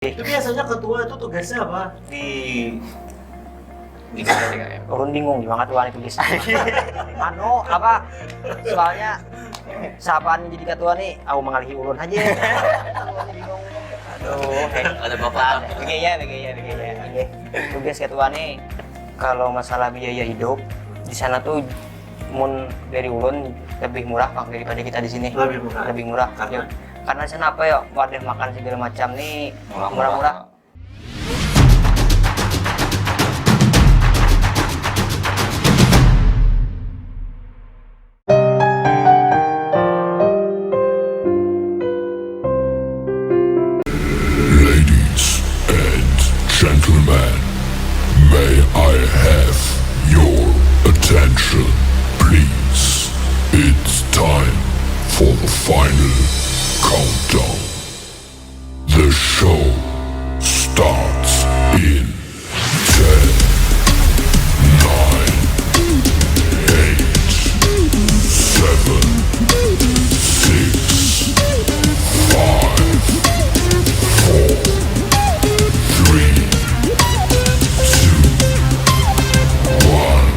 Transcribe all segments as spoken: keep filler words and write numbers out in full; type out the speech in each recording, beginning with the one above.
Itu biasanya ketua itu tugasnya apa? Di di K M. Ulun bingung juga ketua itu bisa. Anu apa? Soalnya sapaan jadi ketua nih, aku mengalihi ulun aja. Ulun bingung. Aduh, ada bapak. Begaya, begaya, begaya. Oke. Tugas ketua nih kalau masalah biaya hidup di sana tuh mun dari ulun lebih murah pang daripada kita di sini. Lebih murah. Lebih murah. Karena? Karena sana apa ya, wadah makan segala macam nih murah-murah. Ladies and gentlemen, may I have your attention, please? It's time for the final countdown. The show starts in ten, nine, eight, seven, six, five, four, three, two, one.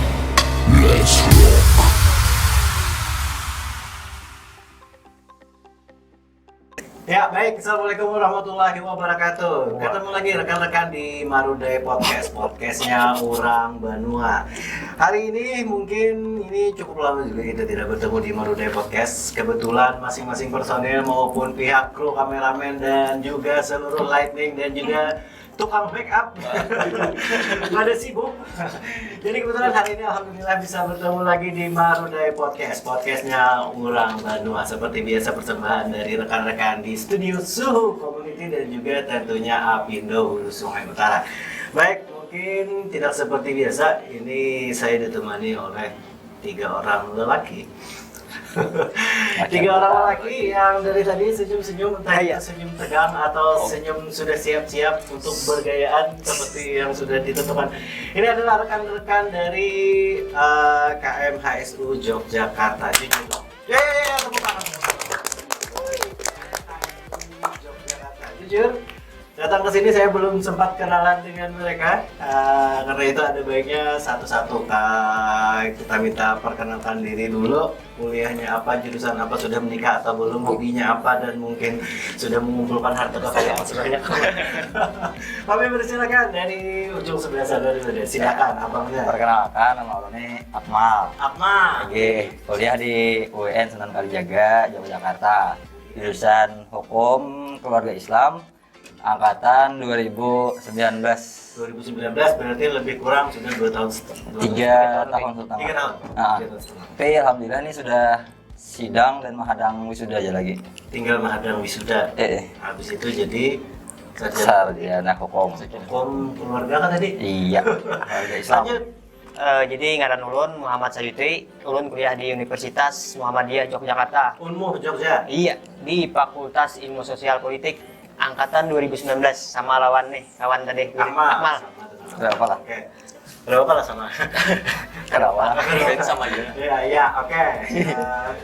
Let's rock. Ya baik, assalamualaikum warahmatullahi wabarakatuh. Ketemu lagi rekan-rekan di Marudai Podcast, podcastnya orang Banua. Hari ini mungkin ini cukup lama juga kita tidak bertemu di Marudai Podcast. Kebetulan masing-masing personil maupun pihak kru, kameramen dan juga seluruh lighting dan juga tukang make up pada sibuk. Jadi kebetulan hari ini alhamdulillah bisa bertemu lagi di Marudai Podcast, podcastnya orang Banua. Seperti biasa persembahan dari rekan-rekan di studio Suhu Community dan juga tentunya Apindo Hulu Sungai Utara. Baik, mungkin tidak seperti biasa, ini saya ditemani oleh tiga orang lelaki. Tiga orang lelaki yang dari tadi senyum-senyum, entah itu senyum tegang atau senyum sudah siap-siap untuk bergayaan seperti yang sudah ditentukan. Ini adalah rekan-rekan dari eh, K M H S U Yogyakarta. Jujur dong. Yeay, tepuk tangan. Yogyakarta. Jujur, datang ke sini saya belum sempat kenalan dengan mereka. Eh, karena itu ada baiknya satu-satu, Kak, kita minta perkenalkan diri dulu. Kuliahnya apa, jurusan apa, sudah menikah atau belum, hobinya apa, dan mungkin sudah mengumpulkan harta kekayaan sebanyak apa. Kami persilakan dari ujung sebelah sana dulu deh. Silakan abangnya. Perkenalkan, nama ulun ni Akmal. Akmal. Oke, kuliah di U N Sunan Kalijaga, Yogyakarta. Jurusan Hukum Keluarga Islam, angkatan dua ribu sembilan belas. dua ribu sembilan belas berarti lebih kurang sudah dua tahun setengah. Tiga tahun setengah. Tiga tahun. Ah. Tiga tahun setengah. Tapi alhamdulillah ini sudah sidang dan mahadang wisuda aja lagi. Tinggal mahadang wisuda. Eh, eh. Habis itu jadi sarjana Sarjana hukum. Hukum keluarga kan tadi? Iya, keluarga Islam. Lanjut. Eh, jadi ngaran ulun Muhammad Sayuti, ulun kuliah di Universitas Muhammadiyah Yogyakarta. Unmuh Jogja. Iya, di Fakultas Ilmu Sosial Politik angkatan dua ribu sembilan belas sama lawan nih, kawan tadi. Akmal. Akmal. Berapa lah? Oke. Berapa lah sama? Kenapa? Ini sama aja. Ya, ya, oke. Eh,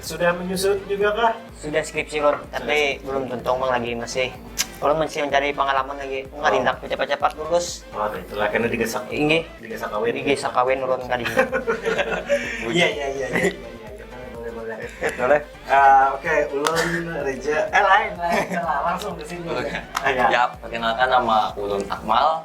sudah menyusut juga kah? Sudah skripsi ulun, tapi belum tuntung mang lagi masih. Ulun masih mencari pengalaman lagi. Nggak tindak cepat-cepat lulus. Oh, itulah karena digasak, Inggih, digasak kawin. Inggih sakawin ulun kali ini. Iya, iya, iya, iya, iya, iya, iya. Boleh, boleh, boleh. Boleh. Ah, oke, ulun Reja. Eh, lain, lain, salah. Langsung ke sini. Oke. Ah, ya. Ya, perkenalkan nama ulun Akmal.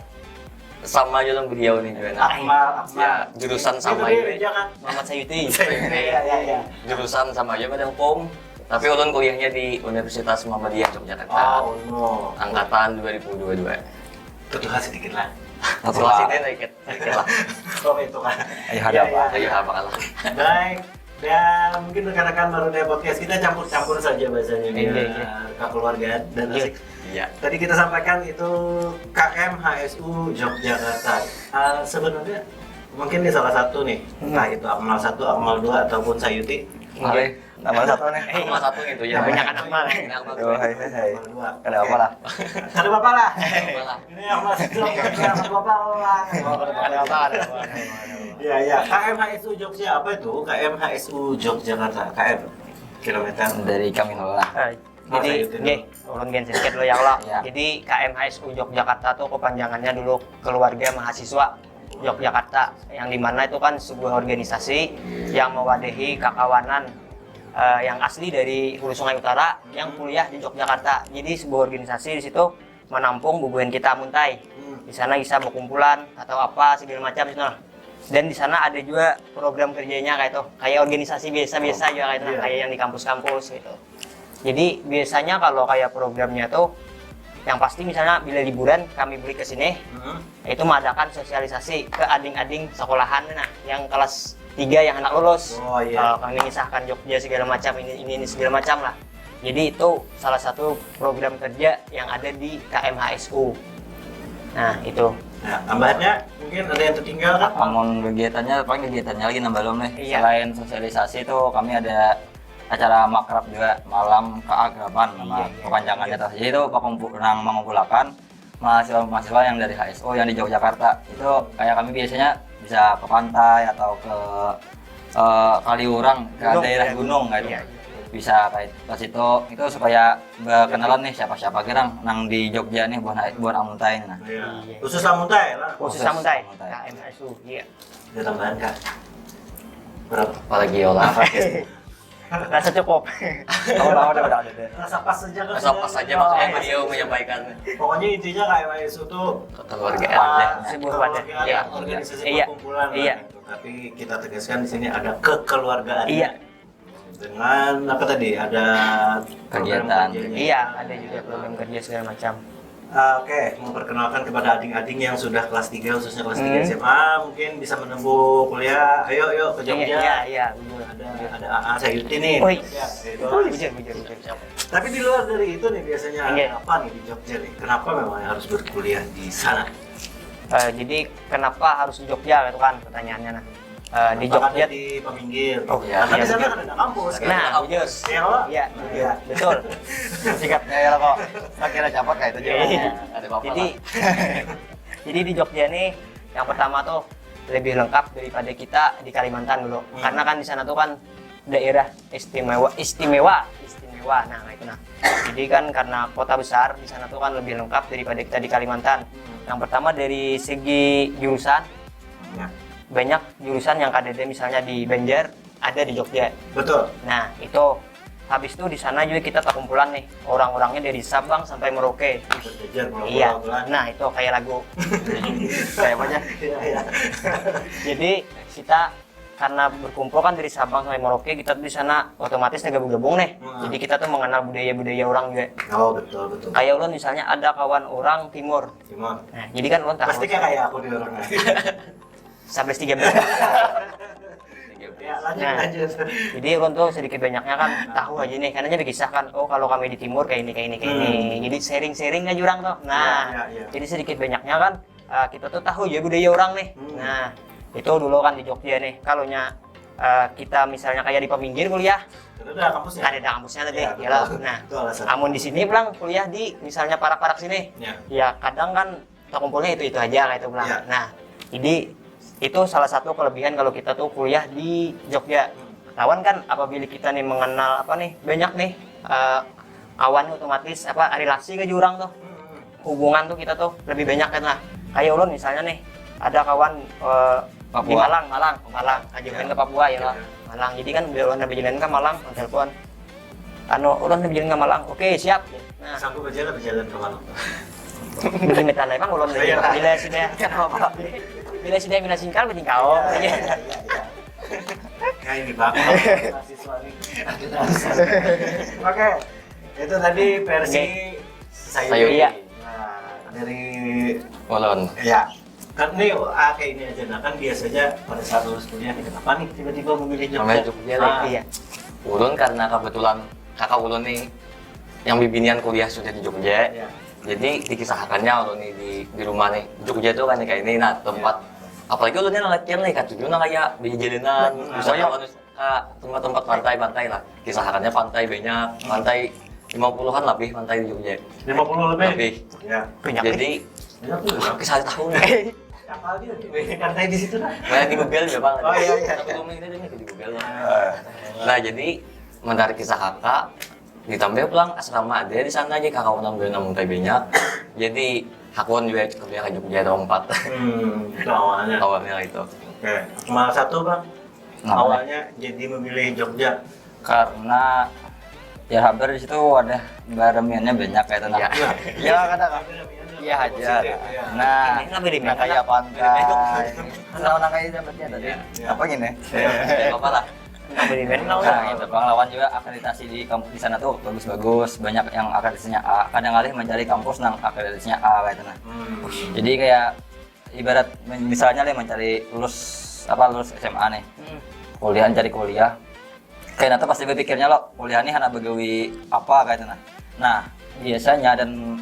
Sama aja dong beliau nih juga. Nah. Akmal, Akmal. Ya, jurusan sama Itu dia aja. Reja kan? Muhammad Sayuti. Iya, iya, iya. Jurusan sama aja pada hukum. Tapi ulun kuliahnya di Universitas Muhammadiyah Yogyakarta. Oh, no. Angkatan dua ribu dua puluh dua. Ketuha sedikit lah. Kelas ini dikit, dikit lah. Oh, itu kan. Ayo Iya, hadapan. iya. Ayo apa kalah. Baik. Dan mungkin rekan-rekan Marudai Podcast kita campur-campur saja bahasanya Iya, biar iya. kekeluargaan dan Iya. asik. Iya. Tadi kita sampaikan itu K M H S U Yogyakarta. Ah, sebenarnya mungkin ini salah satu nih, entah itu Akmal satu, Akmal dua ataupun Sayuti. Mari, nama satu nih. Akmal satu gitu ya. Banyak anak mal. Ini Akmal Yo, hai, hai, hai. Ada apa lah? Ada apa lah? Ini yang masih belum ada apa-apa lah. Ada apa, ada apa. Ya, ya. K M H S U Jogja apa itu? K M H S U Jogjakarta. K M. Kilometer. Dari kami lah. Hai. Jadi, nggih, ulun gin sedikit dulu ya, kalau. Ya. Jadi, K M H S U Yogyakarta tuh kepanjangannya dulu Keluarga Mahasiswa Yogyakarta, yang dimana itu kan sebuah organisasi yang mewadahi kakawanan, eh, yang asli dari Hulu Sungai Utara yang kuliah di Yogyakarta. Jadi, sebuah organisasi di situ menampung bubuhan kita muntai. Hmm. Di sana bisa berkumpulan atau apa segala macam, nah. Dan di sana ada juga program kerjanya kayak itu, kayak organisasi biasa-biasa juga kayak itu, nah, kayak yang di kampus-kampus gitu. Jadi biasanya kalau kayak programnya tuh, yang pasti misalnya bila liburan kami balik ke sini, hmm, itu mengadakan sosialisasi ke ading-ading sekolahan, nah, yang kelas tiga yang anak lulus. Oh, iya. Eh, kami mengisahkan Jogja segala macam, ini, ini, ini segala macam lah. Jadi itu salah satu program kerja yang ada di K M H S U. Nah, itu. Nah, tambahannya mungkin ada yang tertinggal kan? Amun kegiatannya, paling kegiatannya lagi nambah lom nih. Iya. Selain sosialisasi itu, kami ada acara makrab juga, malam keakraban nama, iya, iya, kepanjangannya tuh. Jadi itu pakumpu-, nang mengumpulakan mahasiswa-mahasiswa yang dari H S U yang di Yogyakarta. Itu kayak kami biasanya bisa ke pantai atau ke, eh, Kaliurang, ke gunung, daerah ya, gunung gitu. Iya, iya. Bisa kayak ke situ, itu supaya berkenalan nih siapa-siapa gerang nang di Jogja nih, buat, buat amuntai nih, nah. Iya. Iya. Khusus amuntai lah. Khusus amuntai. Khusus amuntai. K M H S U, iya. Ada tambahan, Kak? Berapa? Apalagi ya lah. Rasa cukup. Tahu, tahu, udah, udah, udah. Rasa pas saja kan. Rasa pas saja, maksudnya beliau menyampaikan. Pokoknya intinya K M H S U tuh kekeluargaan, ah, deh. Sebuah wadah. Kekeluargaan, iya, organisasi, iya, perkumpulan lah, iya, gitu. Tapi kita tegaskan di sini ada kekeluargaan. Iya. Dengan apa tadi? Ada program kerjanya. Kegiatan. Iya, ada juga program kerja segala macam. Ah, oke, memperkenalkan kepada ading-ading yang sudah kelas tiga, khususnya kelas tiga, hmm, S M A, mungkin bisa menempuh kuliah. Ayo, yuk ke Jogja. Iya, iya, iya, betul. Ada, ada A A Sayuti nih. Oh, iya. Ya, itu. Betul, betul, betul, betul. Tapi di luar dari itu nih, biasanya, iya, ada apa nih di Jogja nih? Kenapa memang harus berkuliah di sana? Eh, jadi kenapa harus di Jogja gitu kan pertanyaannya, nah. Eh, di Jogja. Kenapa nggak di Paminggir? Oh, iya. Karena di sana kan ada kampus, kan? Nah, ada kampus. Iya, Pak? Iya, iya, betul. Singkatnya ya, kok. Makin ada capek kayak itu aja. Iya. Ada apa-apa. Jadi, lah, jadi di Jogja nih, yang pertama tuh lebih lengkap daripada kita di Kalimantan dulu. Hmm. Karena kan di sana tuh kan daerah istimewa, istimewa, istimewa. Nah, itu, nah. Jadi kan karena kota besar, di sana tuh kan lebih lengkap daripada kita di Kalimantan. Hmm. Yang pertama dari segi jurusan, ya, banyak jurusan yang kadada misalnya di Banjar, ada di Jogja. Betul. Nah, itu. Habis itu di sana juga kita terkumpulan nih, orang-orangnya dari Sabang sampai Merauke. Berjejer, pulau-pulau. Iya. Nah, itu kayak lagu. Kayak apa aja? Iya, iya. Jadi, kita karena berkumpul kan dari Sabang sampai Merauke, kita tuh di sana otomatis gabung-gabung nih. Hmm. Jadi, kita tuh mengenal budaya-budaya orang juga. Oh, betul, betul. Kayak ulun misalnya ada kawan orang Timur. Timur. Nah, jadi kan ulun tahu. Pasti kayak aku di orang lain. Sampai tiga belas. Ya, lanjut, nah, lanjut. Jadi ulun tuh sedikit banyaknya kan tahu aja nih, karena dia kisah kan, "Oh, kalau kami di timur kayak ini, kayak ini, kayak ini." Hmm. Jadi sharing-sharing aja orang tuh. Nah, ya, ya, ya, jadi sedikit banyaknya kan, eh, kita tuh tahu ya budaya orang nih. Hmm. Nah, itu dulu kan di Jogja nih. Kalau nya, eh, kita misalnya kayak di Paminggir kuliah, ada kampusnya. Ada kampusnya tadi, ya, ya lah. Betul. Nah, itu alasan. Amun di sini pulang kuliah di misalnya parak-parak sini. Ya. Ya, kadang kan kita kumpulnya itu-itu aja kayak itu pulang. Ya. Nah, jadi itu salah satu kelebihan kalau kita tuh kuliah di Jogja. Hmm. Lawan kan apabila kita nih mengenal apa nih, banyak nih, eh, kawan, otomatis apa, relasi ke jurang tuh. Hmm. Hubungan tuh kita tuh lebih banyak kan lah. Kayak ulun misalnya nih, ada kawan, eh, di Papua. Malang, Malang, Malang, ngajakin ke Papua ya lah. Ya. Malang. Jadi kan bila ulun ada jalan ke Malang, telepon. Anu, ulun berjalan ke Malang. Oke, siap. Nah. Sanggup aja lah berjalan ke Malang. Belum minta lah, emang ulun. Oh, iya. Bila sudah, kenapa? Bila sudah, bila singkal, betingkau. Iya, iya, iya, iya. Nah, ini bagus mahasiswa nih. Oke, itu tadi versi, oke, Sayuti. Sayuti. Iya. Nah, dari ulun. Ya. Kan nih, ah, kayak ini aja. Nah, kan biasanya pada saat lulus kuliah nih, kenapa nih tiba-tiba memilih Jogja? Memilih Jogja, ah, nih. Iya. Ulun karena kebetulan kakak ulun nih yang bibinian kuliah sudah di Jogja. Iya. Jadi dikisahakannya ulun nih di, di rumah nih. Jogja tuh kan kayak ini, nah, tempat, iya, apalagi ulun nih anak kecil nih, katuju nang kayak bejalanan, hmm, misalnya, iya, anu, ke tempat-tempat pantai-pantai lah. Kisahakannya pantai banyak, pantai lima puluhan lebih pantai di Jogja. Lima puluh lebih? Lebih. Ya. Banyak. Jadi, banyak tuh. Aku salah tahu nih. Hafal dia. Pantai di situ lah. Banyak di Google juga, Bang. Oh, iya, iya. Aku belum ini, ini di Google. Nah, jadi menarik kisah kakak, Ditambah pulang asrama ada di sana aja, kakawanan bulan namun teh banyak. Jadi hakuan juga kerja ke Jogja ada empat. Hmm, itu awalnya. Awalnya itu. Oke, cuma satu bang. Nah, Awalnya jadi memilih Jogja. Karena ya habar di situ wadah baramiannya banyak kayak itu nah. Ya. Ya kadang ya hajar. Positif, ya. Nah, Ini lebih nah kayak pantai. Nah, nah kayak dapatnya tadi. Ya. Apa gini? Ya, apa lah? Lebih menang. Nah, itu pengalaman juga akreditasi di kampus di sana tuh bagus-bagus, banyak yang akreditasinya A. Kadang alih mencari kampus nang akreditasinya A kayak itu nah. Hmm. Jadi kayak ibarat men- misalnya nih mencari lulus apa lulus S M A nih, kuliah cari kuliah, kayak nanti pasti berpikirnya lo kuliah nih anak begawi apa kayak itu nah. Nah, biasanya dan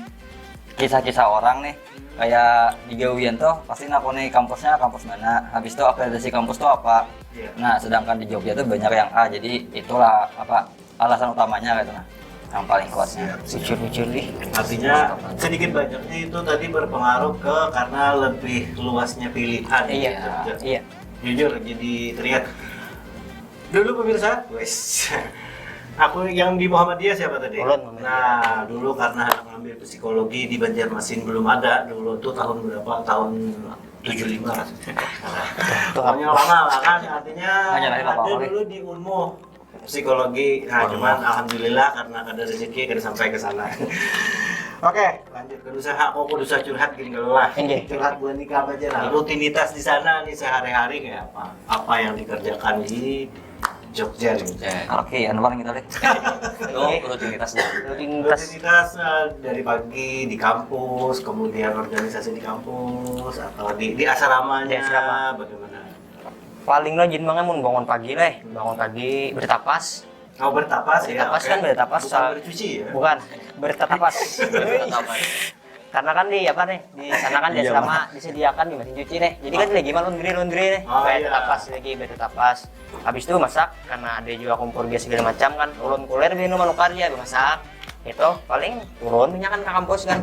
kisah-kisah orang nih kayak di gawian tuh pasti nakoni kampusnya kampus mana, habis itu akreditasi kampus tuh apa. Iya. Nah, sedangkan di Jogja tuh banyak yang A, jadi itulah apa alasan utamanya kayak itu nah, yang paling kuatnya. Bujur-bujur nih. Artinya sedikit banyaknya itu tadi berpengaruh ke karena lebih luasnya pilihan. Iya, Jogja. Iya. Jujur jadi teriak. Dulu pemirsa, wes. Aku yang di Muhammadiyah siapa tadi? Ulun, Muhammadiyah. Nah, dulu karena ngambil psikologi di Banjarmasin belum ada. Dulu tuh tahun berapa? Tahun tujuh lima lah. Pokoknya lama lah kan, artinya Hanya lahir apa ada kali? Dulu di Unmu psikologi. Nah, cuman alhamdulillah karena ada rezeki kada sampai ke sana. Oke, lanjut ke usaha. Kok kudu usah curhat gini dulu lah. Oke. Curhat buat nikah aja lah. Rutinitas di sana nih sehari-hari kayak apa? Apa yang dikerjakan di Jogja nih? Ya. Oke, anu paling kita deh. Itu rutinitas dah. Rutinitas. Rutinitas eh, dari pagi di kampus, kemudian organisasi di kampus atau di di asramanya Di asrama. Bagaimana? Paling lah jin mangan mun bangun pagi lah, bangun pagi bertapas. Oh bertapas ya. Bertapas Oke. Kan bertapas. Bukan Soal- bercuci ya. Bukan bertatapas. Bertapas. Karena kan di apa nih di sana kan di asrama disediakan di mesin cuci nih, jadi kan lagi mah laundry laundry nih. Oh, Kayak iya. Bertapas lagi bertapas. Habis itu masak karena ada juga kompor gas segala macam kan, ulun kuler minum anu karya masak. Itu paling turun punya kan ke kampus kan,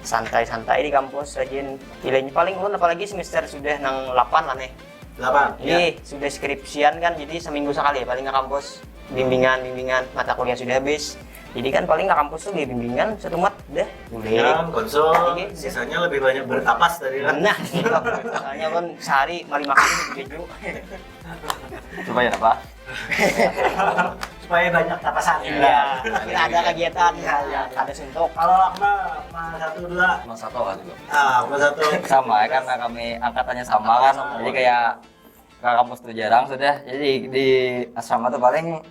santai-santai di kampus rajin. Pilihnya paling ulun apalagi semester sudah nang delapan lah nih. Delapan. Jadi sudah skripsian kan, jadi seminggu sekali ya paling ke kampus, bimbingan bimbingan mata kuliah sudah habis. Jadi kan paling ke kampus tuh bimbingan satu mat dah boleh. Kan konsul, Iya. Sisanya lebih banyak bertapas tadi lah. Nah, soalnya kan sehari lima kali baju. Supaya apa? Supaya banyak tapasan. Iya, kita ada kegiatan, Iya, iya. Ada suntuk. Kalau Akmal, Akmal satu dua. Mas satu lah juga. Ah, Akmal satu. Sama ya karena kami angkatannya sama kan, jadi kayak ke kampus tuh jarang sudah. Jadi di asrama tuh paling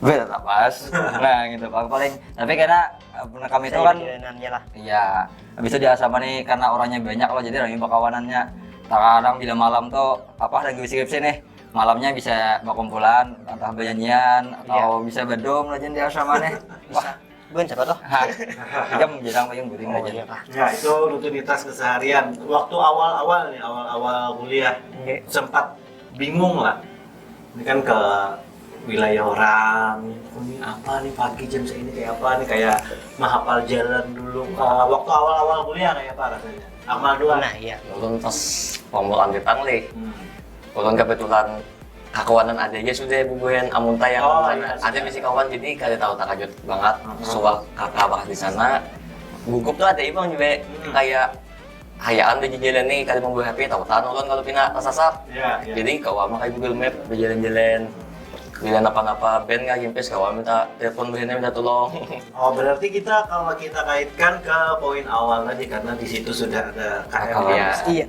bertapas. Nah gitu paling paling. Tapi karena eh, pernah kami itu kan Jalan-jalanannya lah. Iya, habis itu di asrama nih karena orangnya banyak loh jadi ramai bakawanannya. Kadang bila malam tuh apa lagi skripsi nih, malamnya bisa berkumpulan entah bernyanyian atau bisa bedom lah di asrama nih. Wah, Bun siapa tuh? ha, jam bilang paling guring Oh aja. Iya kah? Ya itu rutinitas keseharian. Waktu awal-awal nih, awal-awal kuliah Oke. Sempat bingung lah. Ini kan ke wilayah orang. Ini apa nih pagi jam segini kayak apa nih kayak menghafal jalan dulu. Eh, waktu awal-awal kuliah kayak apa rasanya? Akmal dua. Nah iya. Ulun pas pembukaan di Tangli. Hmm. Ulun kebetulan kakuanan ada aja sudah bubuhan amunta yang Oh, sana. Iya, Ada sudah. Bisi kawan jadi kada tahu takajut banget. Hmm. Suah kakak bah di sana. Gugup tuh ada ibang juga Hmm. Kayak hayaan di jalan nih kada membawa H P tahu tahan ulun kalau pina tersasar. Ya, ya. Jadi kawa makai Google Map berjalan-jalan. Bila napa-napa band nggak gimpis kawa minta telepon band minta tolong. Oh berarti kita kalau kita kaitkan ke poin awal tadi karena di situ sudah ada K M Kakak, ya. ya. Iya.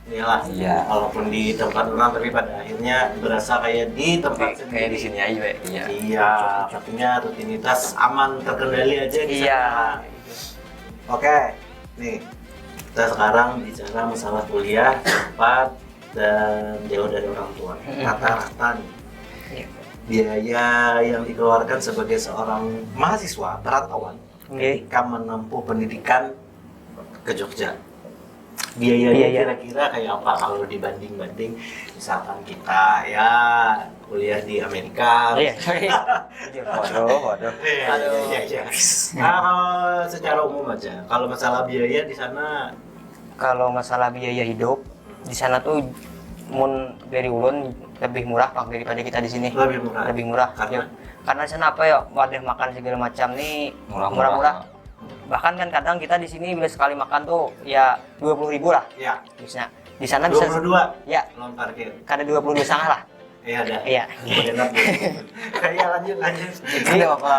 Inilah. Iya. Walaupun di tempat orang tapi pada akhirnya berasa kayak di tempat Kayak di sini aja, Wek. Iya. Iya, artinya rutinitas aman terkendali aja di Iya. sana. Oke, nih kita sekarang bicara masalah kuliah, tempat dan jauh dari orang tua. Rata-rata nih Iya. biaya yang dikeluarkan sebagai seorang mahasiswa perantauan Oke. Ketika menempuh pendidikan ke Jogja. Biayanya Biaya. Kira-kira kayak apa kalau dibanding-banding misalkan kita ya kuliah di Amerika. Iya. Waduh, waduh. Iya, iya, iya, iya. Nah, kalau secara umum aja, kalau masalah biaya di sana Kalau masalah biaya hidup di sana tuh Mun dari ulun lebih murah pang daripada kita di sini. Lebih murah. Lebih murah. Karena? Karena di sana apa ya, wadah makan segala macam nih Murah-murah. murah-murah. Bahkan kan kadang kita di sini bila sekali makan tuh ya dua puluh ribu lah Ya, misalnya. Di sana dua bisa puluh dua ya lawan parkir. kada dua puluh dua setengah lah. Iya dah. Iya. Udah enak. Ya, lanjut lanjut. Tidak apa-apa.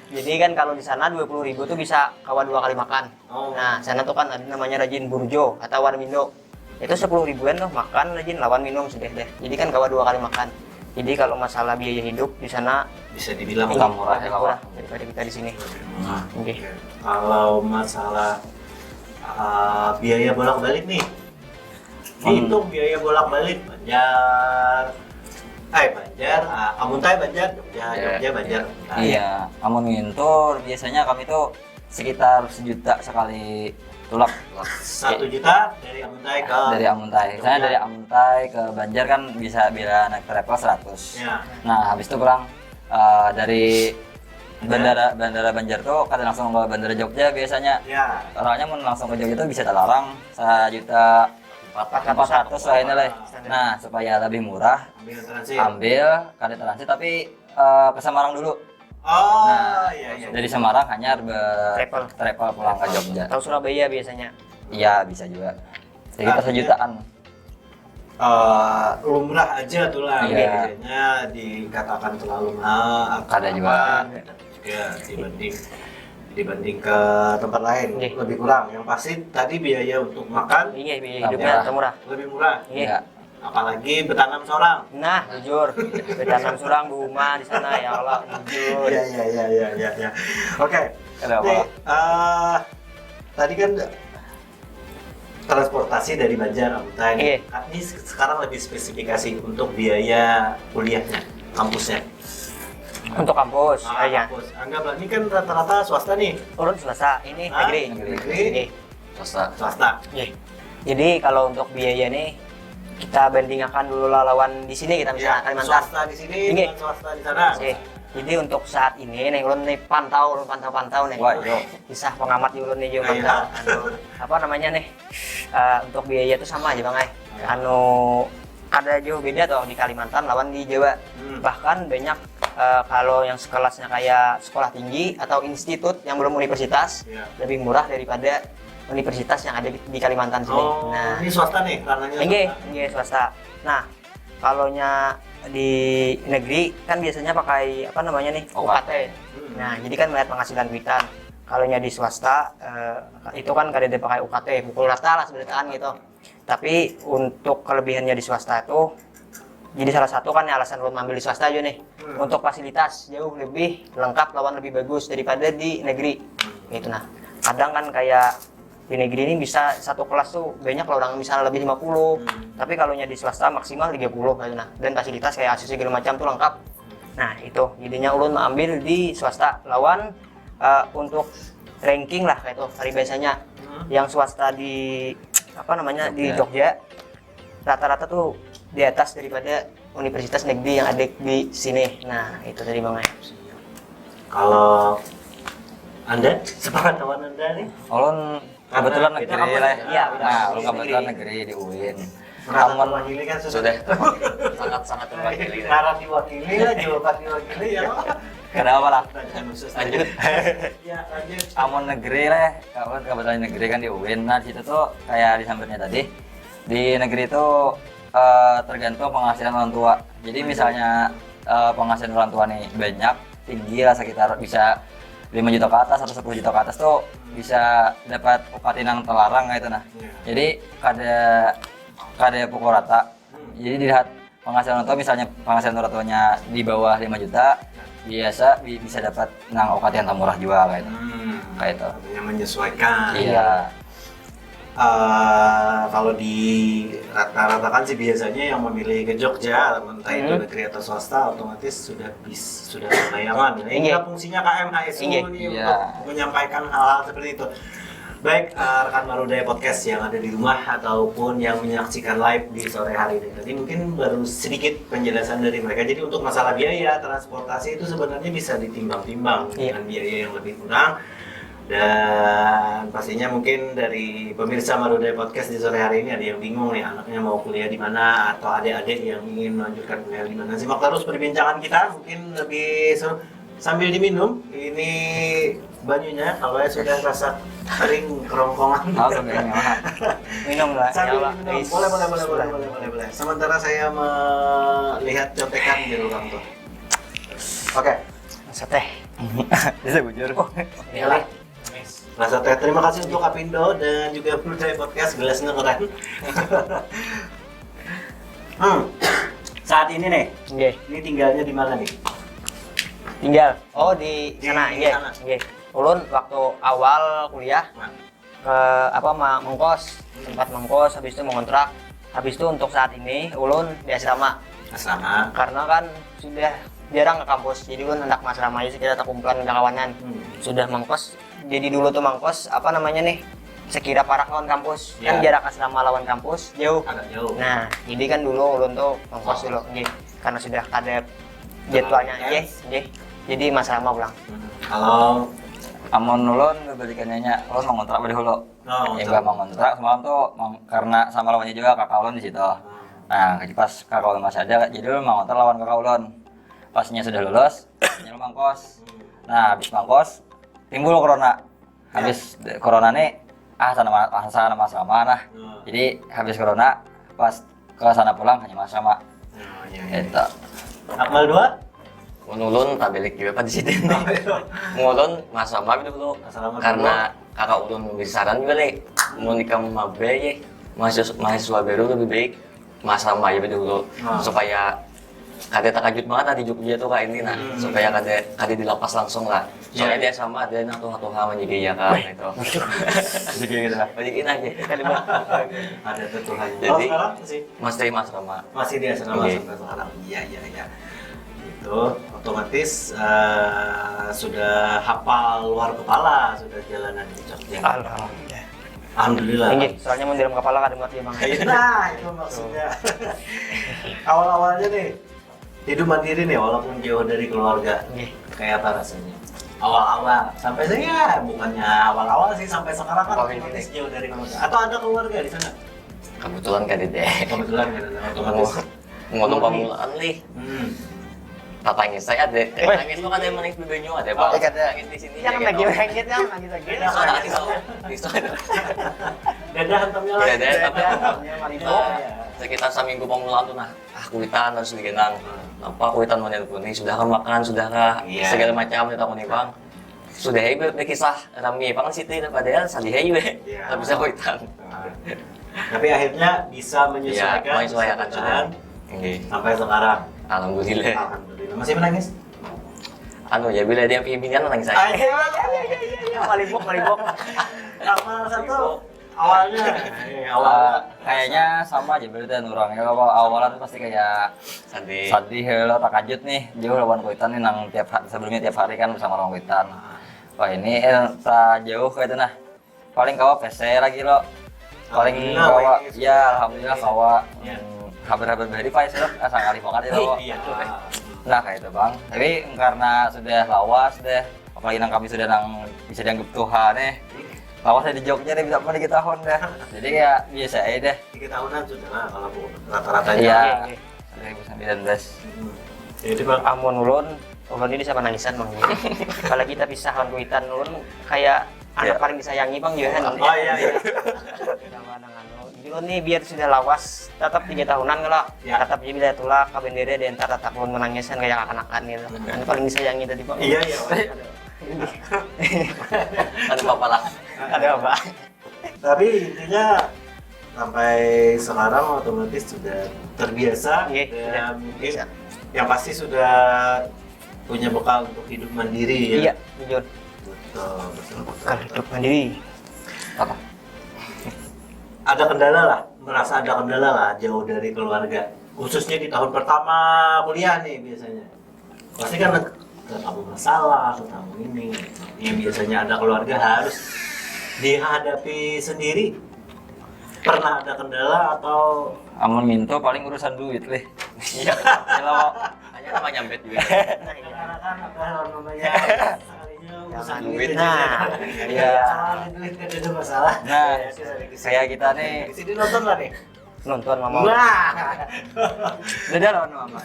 Jadi kan kalau di sana dua puluh ribu tuh bisa kawa dua kali makan. Oh. Nah, sana tuh kan ada namanya rajin burjo atau warmindo. Itu sepuluh ribuan tuh makan rajin lawan minum sudah deh. Jadi kan kawa dua kali makan. Jadi kalau masalah biaya hidup di sana Bisa dibilang Lebih murah lebih ya, murah Pak. daripada kita di sini. Nah, Oke. oke. Kalau masalah uh, biaya bolak-balik nih, dihitung biaya bolak-balik Banjar, eh Banjar, uh, Amuntai Banjar, Jogja, Iya. Jogja Banjar. Nah, Iya, amun ngintur biasanya kami tuh sekitar sejuta sekali tulak. Satu juta dari Amuntai ke Dari Amuntai. Saya Jogja. Dari Amuntai ke Banjar kan bisa bila naik travel seratus. Ya. Nah, habis itu pulang eh, dari bandara bandara Banjar tuh kada langsung ke bandara Jogja biasanya. Ya. Soalnya mau langsung ke Jogja tuh bisa talarang sejuta empat ratus lah ini lah. Nah, supaya lebih murah, Ambil transit. Ambil kada transit tapi eh, ke Semarang dulu. Oh, Nah, iya iya. Dari Semarang hanya ber Travel. Travel pulang ke Jogja. Atau Surabaya biasanya. Iya, bisa juga. Sekitar Artinya- sejutaan. Eh, lumrah aja tuh lah. Iya. Biasanya dikatakan terlalu mahal atau Ada juga. apa, gitu juga dibanding dibanding ke tempat lain Nggih. Lebih kurang. Yang pasti tadi biaya untuk makan Iya, biaya Nah, hidupnya murah. atau murah. Lebih murah. Iya. Ya. Apalagi bertanam seorang. Nah, jujur, bertanam seorang rumah di sana ya Allah, jujur. Iya iya iya iya iya. Ya. Oke. Ada apa? Nih, eh, tadi kan transportasi dari Banjar Amuntai. Iya. Ini se- sekarang lebih spesifikasi untuk biaya kuliahnya, kampusnya. Untuk kampus, Ah, ya. Kampus. Anggaplah ini kan rata-rata swasta nih. Ulun swasta, ini Ah, negeri. Negeri. Ini Swasta. Swasta. Iya. Jadi kalau untuk biaya nih kita bandingkan dulu lah lawan di sini kita misalnya Ya, Kalimantan. Swasta di sini Ini. Dengan swasta di sana. Oke. Jadi untuk saat ini nih ulun nih pantau, ulun pantau-pantau nih. Wah, yo. Kisah pengamat di ulun nih juga Iya. pantau. Anu, apa namanya nih? Eh, untuk biaya itu sama aja bang ay. Anu ada jauh beda tuh di Kalimantan lawan di Jawa. Hmm. Bahkan banyak eh, kalau yang sekelasnya kayak sekolah tinggi atau institut yang belum universitas Ya. lebih murah daripada universitas yang ada di, di Kalimantan sini. Oh, Nah, ini swasta nih, ranahnya enggak, swasta. Enggak swasta. Nah, kalau nya di negeri kan biasanya pakai apa namanya nih UKT. UKT. Nah, jadi kan melihat penghasilan kuitan. Kalau nya di swasta eh, itu kan kada ada pakai UKT, pukul rata lah seberataan gitu. Tapi untuk kelebihannya di swasta itu jadi salah satu kan alasan ulun ambil di swasta aja nih. Untuk fasilitas jauh lebih lengkap lawan lebih bagus daripada di negeri. Gitu nah. Kadang kan kayak di negeri ini bisa satu kelas tuh banyak lah orang misalnya lebih lima puluh. Tapi kalau nya di swasta maksimal tiga puluh gitu nah. Dan fasilitas kayak A C C segala macam tuh lengkap. Nah, itu jadinya ulun ambil di swasta lawan eh, untuk ranking lah kayak itu peribahasanya. Yang swasta di apa namanya di Jogja rata-rata tuh di atas daripada universitas negeri yang ada di sini. Nah, itu tadi bang ay. Kalau Anda, sepengetahuan Anda nih? Ulun kebetulan Karena kita negeri kampus lah. Iya, Nah, negeri. Ulun kebetulan negeri di U I N. Merasa Amun terwakili kan sudah. Sudah terwakili. Sangat-sangat terwakili. Karena diwakili lah, jawaban diwakili ya. Kenapa lah? Lanjut. Lanjut. Ya, lanjut. Amun negeri lah, kalau kebetulan negeri kan di U I N. Nah, di situ tuh kayak disambatnya tadi, di negeri itu eh, tergantung penghasilan orang tua. Jadi misalnya eh, penghasilan orang tua nih banyak, tinggi lah sekitar bisa lima juta ke atas atau sepuluh juta ke atas tuh bisa dapat U K T nang telarang gitu nah. Iya. Jadi kada kada pukul rata. Jadi dilihat penghasilan orang tua, misalnya penghasilan orang tuanya di bawah lima juta, biasa bi- bisa dapat nang U K T yang murah juga gitu. Hmm, Kayak itu. Yang menyesuaikan. Iya. Eh, kalau di rata-rata kan sih biasanya yang memilih ke Jogja, entah itu Hmm. negeri atau swasta, otomatis sudah bis sudah bayangan. Nah, ini Iya. fungsinya K M H S U Iya. nih Iya. untuk menyampaikan hal-hal seperti itu. Baik, eh, rekan Marudaya Podcast yang ada di rumah ataupun yang menyaksikan live di sore hari ini. Tadi mungkin baru sedikit penjelasan dari mereka. Jadi untuk masalah biaya transportasi itu sebenarnya bisa ditimbang-timbang Iya. Dengan biaya yang lebih kurang. Dan pastinya mungkin dari pemirsa Marudaya Podcast di sore hari ini ada yang bingung nih, anaknya mau kuliah di mana atau adik-adik yang ingin melanjutkan kuliah di mana. Simak terus perbincangan kita, mungkin lebih seru sambil diminum ini banyunya, kalau ya sudah rasa kering kerongkongan. Oh, sebenarnya mah. Minum lah. Ya Sambil Allah. Diminum. Boleh, boleh, boleh, boleh, boleh, boleh, boleh. Sementara saya melihat contekan di ruang tuh. Oke. Rasa teh. Bisa bujur. Iyalah. Rasa teh. Terima kasih untuk Apindo dan juga Marudaya Podcast, gelasnya keren. Hmm. Saat ini nih, Nggih. Ini tinggalnya di mana nih? Tinggal. Oh, di Di sana, nggih. sana. Nggih. Ulun waktu awal kuliah Nah. ke apa ma- mengkos, sempat mengkos, habis itu mengontrak. Habis itu untuk saat ini ulun di asrama. Asrama. Karena kan sudah jarang ke kampus. Jadi ulun hendak asrama aja, kita kumpulan kakawanan. Hmm. Sudah mengkos jadi dulu tuh mangkos apa namanya nih, sekira parak lawan kampus. Kan Ya. Jarak asrama lawan kampus jauh. Agak jauh. Nah, jadi kan dulu ulun tuh mangkos dulu, nggih. Karena sudah kada jadwalnya, Nah, nggih, nggih. Jadi asrama pulang. Hmm. Kalau Amun ulun kebalikannya, ulun mengontrak pada hulu. Oh, Ya, bah mengontrak semalam tuh mang- karena sama lawannya juga kakak ulun di situ. Nah, jadi pas kakak ulun masih ada, jadi ulun mengontrak lawan kakak ulun. Pasnya sudah lulus, jadi mangkos. Nah, habis mangkos timbul corona. Habis corona nih, ah sana ma- ah, sana asrama nah. Jadi habis corona pas ke sana pulang hanya asrama. Oh, iya, iya. Itu. Akmal dua? Mun ulun tabilik juga pada sidin. Mun ulun asrama dulu. Asrama dulu. Karena kakak ulun besaran juga nih. Mun ikam mabe ye, mahasiswa, mahasiswa baru lebih baik asrama aja dulu Nah. Supaya kada takajut banget lah di Jogja tuh kayak ini nah. Supaya kada kada dilapas langsung lah. Soalnya Iya. Di asrama ada nang tuha-tuha manjaga ya kan itu. Jadi gitu lah. Banyak ini aja. Ada tuh Tuhannya. Jadi- Oh, sekarang masih Masih asrama. Masih di asrama Oke. sampai sekarang. Iya, iya, iya. Itu otomatis eh, sudah hafal luar kepala, sudah jalanan di Jogja. Alhamdulillah. Alhamdulillah. Nggih, soalnya mun dalam kepala kada muat ya, Bang. Nah, itu maksudnya. Awal-awalnya nih, hidup mandiri nih, walaupun jauh dari keluarga. Nggih. Kayak apa rasanya? Awal-awal, sampai saya bukannya awal-awal sih, sampai sekarang kan Awal ini otomatis jauh dari keluarga. Atau ada keluarga di sana? Kebetulan kada deh. Kebetulan kan ada otomatis. Mau numpang mulaan nih. Hmm. Tatangis saya ada. Tatangis tuh kada yang menangis bebanyu ada pak. Eh, kada. Nangis di sini. Yang ya, lagi gitu. Hengit, yang lagi lagi. Di sana, di sana. Di sana. Dada hantamnya lah. Dada hantamnya. Hantamnya, mari, Nah, Bu. sekitar seminggu pamulaan tuh nah, ah kuitan harus digenang. Apa kuitan mau nelpon nih, sudah kah makan, sudah kah Iya. segala macam nih takuni bang. Sudah ya ber- berkisah rami bang situ padahal sedih aja be. Iya. Tak bisa kuitan. Nah, tapi akhirnya bisa Ya, menyesuaikan, menyesuaikan bisa bertahan sudah. Oke. Sampai sekarang. Alhamdulillah. Alhamdulillah. Masih menangis? Anu ya bila dia pimpinan nangis saya. Iya, iya, iya, iya, iya, iya. Malibok, malibok. Sama satu awalnya. Eh, awalnya. Ah, kayaknya sama aja berarti kan orangnya kalau awalan pasti kayak Sedih. sedih ya lo takajut nih jauh lawan kuitan nih nang tiap hari sebelumnya tiap hari kan bersama lawan kuitan. Wah ini eh, tak jauh kayak itu nah paling kawa P C lagi lo paling Alhamdulillah, kawa Pak. Ya alhamdulillah kawa Ya. Hmm, habar-habar dari Pak Isra asa ngalih banget ya lo. Iya tuh. Nah kayak itu bang. Tapi karena sudah lawas deh apalagi nang kami sudah nang bisa dianggap Tuhan nih. Lawas di Jogja deh bisa pada kita tahun deh. Jadi ya biasa aja deh. Tiga tahunan sudah lah kalau bu- rata-ratanya. Iya. Iya, iya. Dua ribu sembilan belas. Hmm. Jadi bang, Amun ulun, ulun ini sama nangisan bang. Apalagi kita pisah lawan kuitan ulun kayak anak Iya. Paling disayangi bang juga kan. Oh iya iya. Sama nang anu. Jadi ulun nih biar sudah lawas, tetap tiga tahunan kalau Ya. tetap jadi bila tulak ke bendera diantar tetap ulun menangisan kayak kanakan gitu. Kan paling disayangi tadi bang. Iya iya. Ada apa lah? Ada apa? Tapi intinya sampai sekarang otomatis sudah terbiasa Iya, dan sudah mungkin terbiasa. Yang pasti sudah punya bekal untuk hidup mandiri ya. Iya, jujur. Betul, betul, betul. Kalau hidup mandiri. Apa? Ada kendala lah, merasa ada kendala lah jauh dari keluarga. Khususnya di tahun pertama kuliah nih biasanya. Pasti kan ketemu masalah, ketemu ini. Yang biasanya ada keluarga harus dihadapi sendiri. Pernah ada kendala atau Amun minta paling urusan duit leh. Iya. Kalau Hanya nama nyambet juga. Karena kan apa namanya sekalinya Jangan duit, nah. Iya. Kalau ada duit kada ada masalah. Nah, kayak kita nih. Di sini nonton lah nih. Nonton mama. Wah. Beda lawan mama.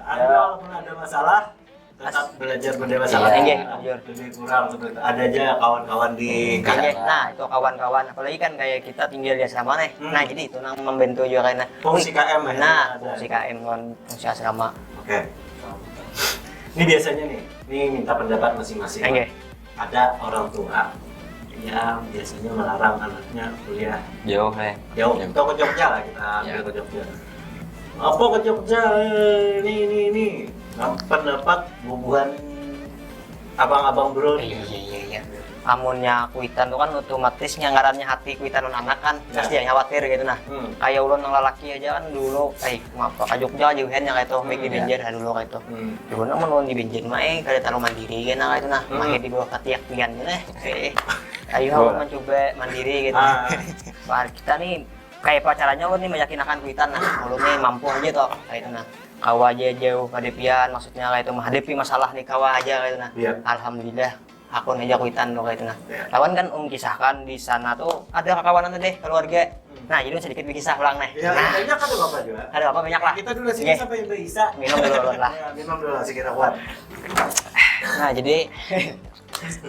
Ada, walaupun ada masalah, tetap belajar berdewasa. Iya, iya, bujur. Lebih kurang seperti itu. Ada aja kawan-kawan di. Iya, nah, itu kawan-kawan. Apalagi kan kayak kita tinggal di asrama nih. Hmm. Nah, jadi itu nang membantu juga karena. Fungsi K M ya, nah, ada. Fungsi K M kan, fungsi asrama. Oke. Ini biasanya nih, ini minta pendapat masing-masing. Oke. Ada orang tua yang biasanya melarang anaknya kuliah jauh, eh. Jauh. Jauh. Atau ke Jogja lah, kita ambil, iya, ke Jogja. Apa ke Jogja? Eh, ini, ini, ini. Nah, pendapat bubuhan abang-abang bro. Iya, iya, iya, iya. Amunnya kuitan tuh kan otomatis yang ngarannya hati kuitan anak kan, iya, pasti yang khawatir gitu nah. Hmm. Kayak ulun yang lelaki aja kan dulu, eh, ngapa ke Jogja jauhan yang kayak itu, hmm, baik di, iya, Banjar dulu kayak itu. Hmm. Dulu namun ulun di Banjar mah, eh, kada terlalu mandiri kan nah kayak itu nah. Hmm. Mahir di bawah ketiak pian gitu nah. Eh, ayo, oh, mencoba mandiri gitu. Ah. Wah, kita nih kayak apa caranya ulun nih meyakinakan kuitan nah. Ulun nih mampu aja toh kayak itu nah. Kawa aja jauh kada pian, maksudnya kayak itu menghadapi masalah nih kawa aja kayak itu nah. Iya. Alhamdulillah. Aku nih aja kuitan tuh kayak itu nah. Iya. Lawan kan ulun kisahkan di sana tuh ada kakawanan tuh deh, keluarga. Hmm. Nah, jadi ulun sedikit berkisah ulang nih. Iya, nah, banyak kan apa juga. Ada apa banyak lah. Kita dulu sini, oke, sampai Mbak Isa. Minum dulu ulun lah. Ya, minum dulu lah, sekira kuat. Nah, jadi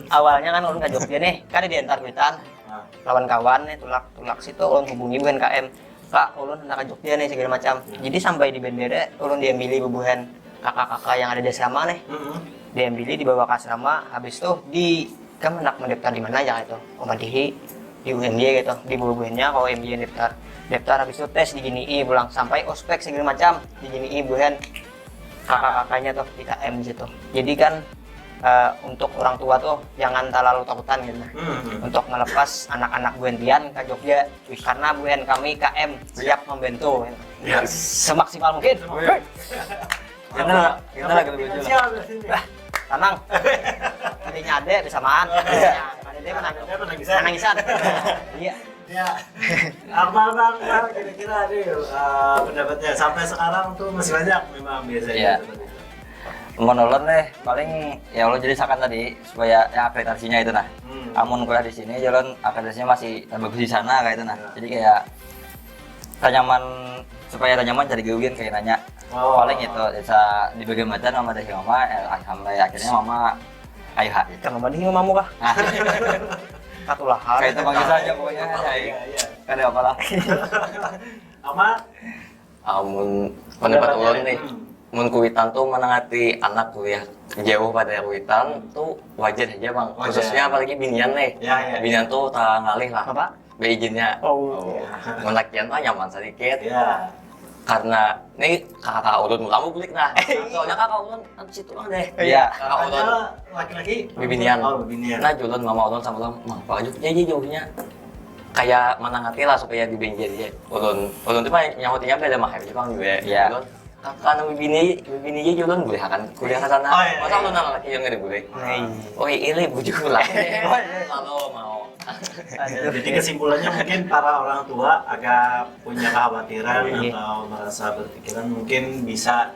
awalnya kan ulun ke Jogja nih, kan diantar kuitan. Nah. Lawan kawan nih, tulak, tulak situ ulun hubungi buhan K M. Kak, ulun handak ka Jogja nih, segala macam. Hmm. Jadi sampai di bandara, ulun diambili bubuhan kakak-kakak yang ada di asrama nih. Hmm. Diambili, dibawa ke asrama, habis tuh di, "Kam handak mendaftar di mana aja?" Itu. Oh, madihi di U M Y gitu. Di bubuhannya ke U M Y daftar. Daftar habis itu tes di G N I pulang sampai ospek segala macam di G N I buhan kakak-kakaknya tuh di K M situ. Jadi kan, eh, untuk orang tua tuh jangan terlalu takutan gitu nah. Hmm. Untuk melepas anak-anak buhan pian ke Jogja, karena buhan kami K M siap membantu. Ya. Semaksimal mungkin. Oke. Kita, kita lagi lebih aja lah. Finansial di sini. Tenang. Adanya ada bersamaan. Iya. Ada dia menang-, dia menangisan. Menangisan. Iya. Ya. Akmal, Bang, Bang, kira-kira ada, eh, pendapatnya sampai sekarang tuh masih banyak memang biasanya, iya, seperti itu. Menurut deh, paling ya Allah jadi sakan tadi supaya ya akreditasinya itu nah. Hmm. Amun kuliah di sini, jalan akreditasinya masih bagus di sana kayak itu nah. Ya. Jadi kayak tanyaman, supaya tanyaman cari gawian kayak nanya. Oh. Paling itu bisa dibagi macam sama dari mama, eh, sampai akhirnya mama, ayo ha. Itu mama nih mamamu kah? Ah. Katulahan. Kayak itu panggil saja pokoknya. Oh, iya, iya. Kada apalah. Ama? Amun pendapat ulun nih, hmm, mun kuitan tuh menangati anak kuliah jauh pada kuitan tuh wajar aja, Bang. Wajar. Khususnya apalagi binian nih. Ya, ya, ya. Binian tuh tangalih lah. Apa? Beizinnya. Oh, iya. Mun lakian mah nyaman sedikit. Iya. Karena ini kakak ulun kamu bulik nah. Soalnya kakak ulun anu situ lah deh. Iya. Kakak ulun. Ada laki-laki? Bibinian. Oh, bibinian. Nah, julun mama ulun sama ulun, "Mang, pajuk jadi jauhnya." Kayak menangati lah supaya dibenjir aja. Ulun, ulun tuh mah nyahutinya beda mah, itu kan gue. Iya. Ulun, "Kakak nang bibini, bibini aja julun boleh akan kuliah ke sana." Oh, iya, masa iya. Ulun anak laki yang gak boleh. Nah, iya. Oh, iya, bujuk lah. Kalau mau. Jadi kesimpulannya mungkin para orang tua agak punya kekhawatiran, iya, atau merasa berpikiran mungkin bisa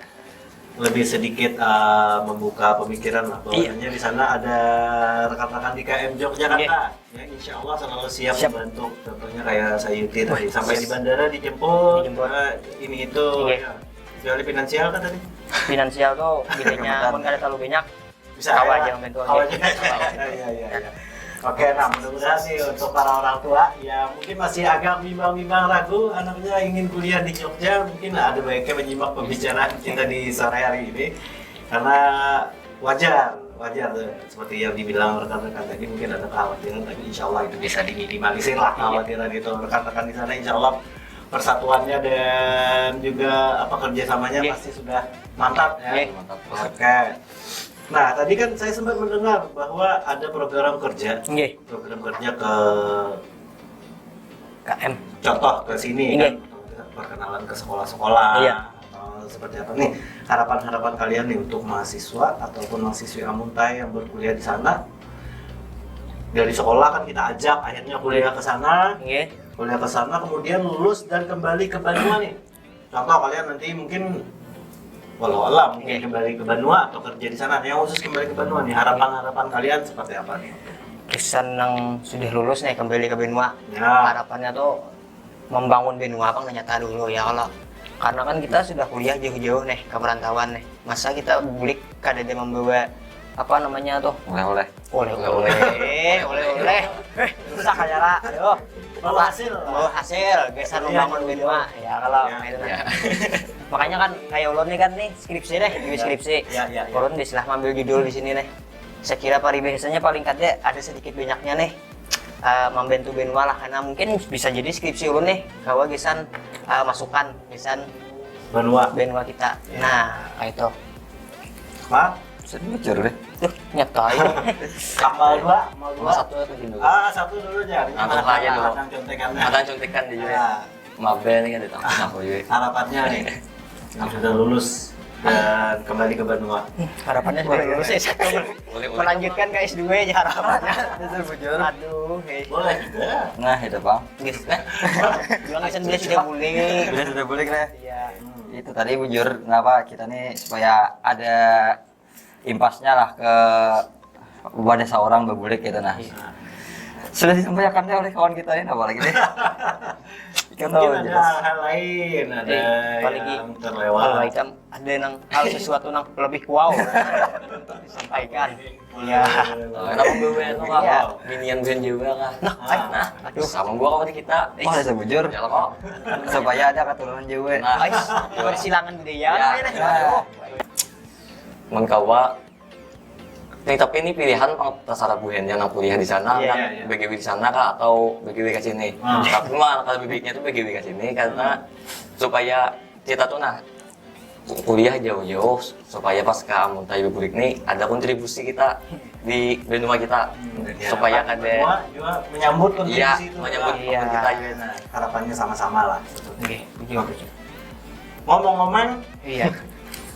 lebih sedikit, eh, membuka pemikiran lah, bahwasanya, iya, di sana ada rekan-rekan di K M Yogyakarta, iya, yang insya Allah selalu siap, siap membantu, contohnya kayak Sayuti tadi, wah, sampai di bandara dijemput, dijemput, eh, ini itu, iya, ya. Kecuali finansial kan tadi? Finansial tuh bedanya, amun kada terlalu banyak, bisa kawa aja membantu aja. Iya, iya, iya. Oke, nah, mudah-mudahan sih untuk para orang tua ya mungkin masih agak bimbang-bimbang, ragu anaknya ingin kuliah di Jogja, mungkin ada baiknya menyimak pembicaraan kita di sore hari ini karena wajar, wajar tuh, seperti yang dibilang rekan-rekan tadi mungkin ada kekhawatiran, tapi insya Allah itu bisa diminimalisir lah, iya, kekhawatiran itu. Rekan-rekan di sana insya Allah persatuannya dan juga apa kerjasamanya, iya, pasti sudah mantap ya. Iya. Mantap. Oke. Nah, tadi kan saya sempat mendengar bahwa ada program kerja. Nggih. Program kerja ke K M. Contoh ke sini, nggih, kan, perkenalan ke sekolah-sekolah, iya, atau seperti apa nih harapan-harapan kalian nih untuk mahasiswa ataupun mahasiswi Amuntai yang berkuliah di sana? Dari sekolah kan kita ajak akhirnya kuliah ke sana, nggih, kuliah ke sana, kemudian lulus dan kembali ke Banua nih. Contoh kalian nanti mungkin Walau alam, mungkin kembali ke Banua atau kerja di sana. Yang khusus kembali ke Banua nih, harapan-harapan kalian seperti apa nih? Gasan nang sudah lulus nih kembali ke Banua. Ya. Harapannya tuh membangun Banua pang nyata dulu ya kalau karena kan kita sudah kuliah jauh-jauh nih ke perantauan nih. Masa kita bulik kada ada membawa apa namanya tuh Oleh-oleh. oleh-oleh, oleh-oleh. Eh, susah aja lah. Aduh. Bawa hasil. Bawa hasil, gasan membangun Banua. Ya kalau Ya. Itu nah. Makanya kan kayak ulun nih kan nih skripsi deh, skripsi. Ya, ya, ya. Ulun istilah ngambil judul di sini nih. Saya kira paribiasanya paling kada ada sedikit banyaknya nih eh, membantu Banua lah karena mungkin bisa jadi skripsi ulun nih kawa gasan eh, masukan gasan Banua. Banua kita. Nah, kayak itu. Pak, Saya bujur deh. Duh, nyata ya. tambal dua, tambal dua. Satu atau dulu. Ah, satu dulu aja. Ini Langsung mata- aja dulu. mata contekannya. Mata contekan di juga. Ah, Mabe nih kan ditangkap aku juga. Harapannya nih, yang sudah lulus dan kembali ke Banua. Harapannya sudah lulus S satu. Boleh, boleh. Melanjutkan ke S dua aja harapannya. Itu bujur. Aduh, hei. Boleh juga. Nah, itu Bang. Gitu. Bilang gasan bila sudah boleh. Bila sudah boleh deh. Iya. Itu tadi bujur kenapa kita nih supaya ada impasnya lah ke wadah seorang bebulik gitu nah. Sudah disampaikan oleh kawan kita ini apa lagi nih? Kita Mungkin tahu ada jelas. Hal-hal lain, ada Eh, apalagi yang terlewat. Kalau ikam ada nang hal sesuatu nang lebih wow disampaikan. Iya. Kenapa gue itu kah? Iya. Binian gue juga kah? Nah, Nah, aduh. Sama gua kawan kita. Wah, itu bujur. Ya kok. Supaya ada keturunan Jawa. Nah, Ais, persilangan budaya. Ya. Aduh. Mun kawa nih, tapi ini pilihan pang terserah buhannya nang kuliah di sana Iya, kan iya, iya. B G W di sana kah atau B G W ke sini. Hmm. Tapi mah kalau baiknya tuh B G W ke sini karena supaya kita tuh nah kuliah jauh-jauh supaya pas ke Amuntai bebulik nih ada kontribusi kita di benua kita Hmm, supaya harapan kada semua juga menyambut kontribusi Iya, itu menyambut lah. Iya. kita juga nah. Harapannya sama-sama lah. Oke, bujur, bujur. Ngomong-ngomong, Iya.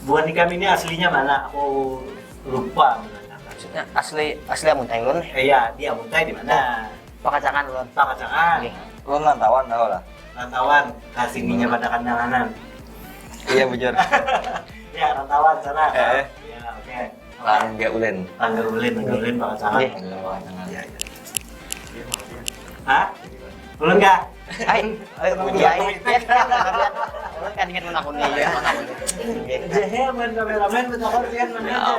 buhan ikam ini aslinya mana? Aku lupa menanyakan. Maksudnya asli asli Amuntai ulun nih. Eh ya, di Amuntai di mana? Pakacangan ulun. Pakacangan. Oke. Lu rantauan tau lah. Rantauan, kasih minyak pada kandanganan. Iya bujur. Ya, rantauan sana. Eh, eh. Ya, oke. Tangga ulin. Tangga ulin, tangga ulin, Pakacangan. Iya. Tangga ulin. Iya, iya. Hah? Ulun kah? Hai, ayo puji ai. Ulun kan ingat menakuni ya. Jahe main kameramen, betakon pian mana aja.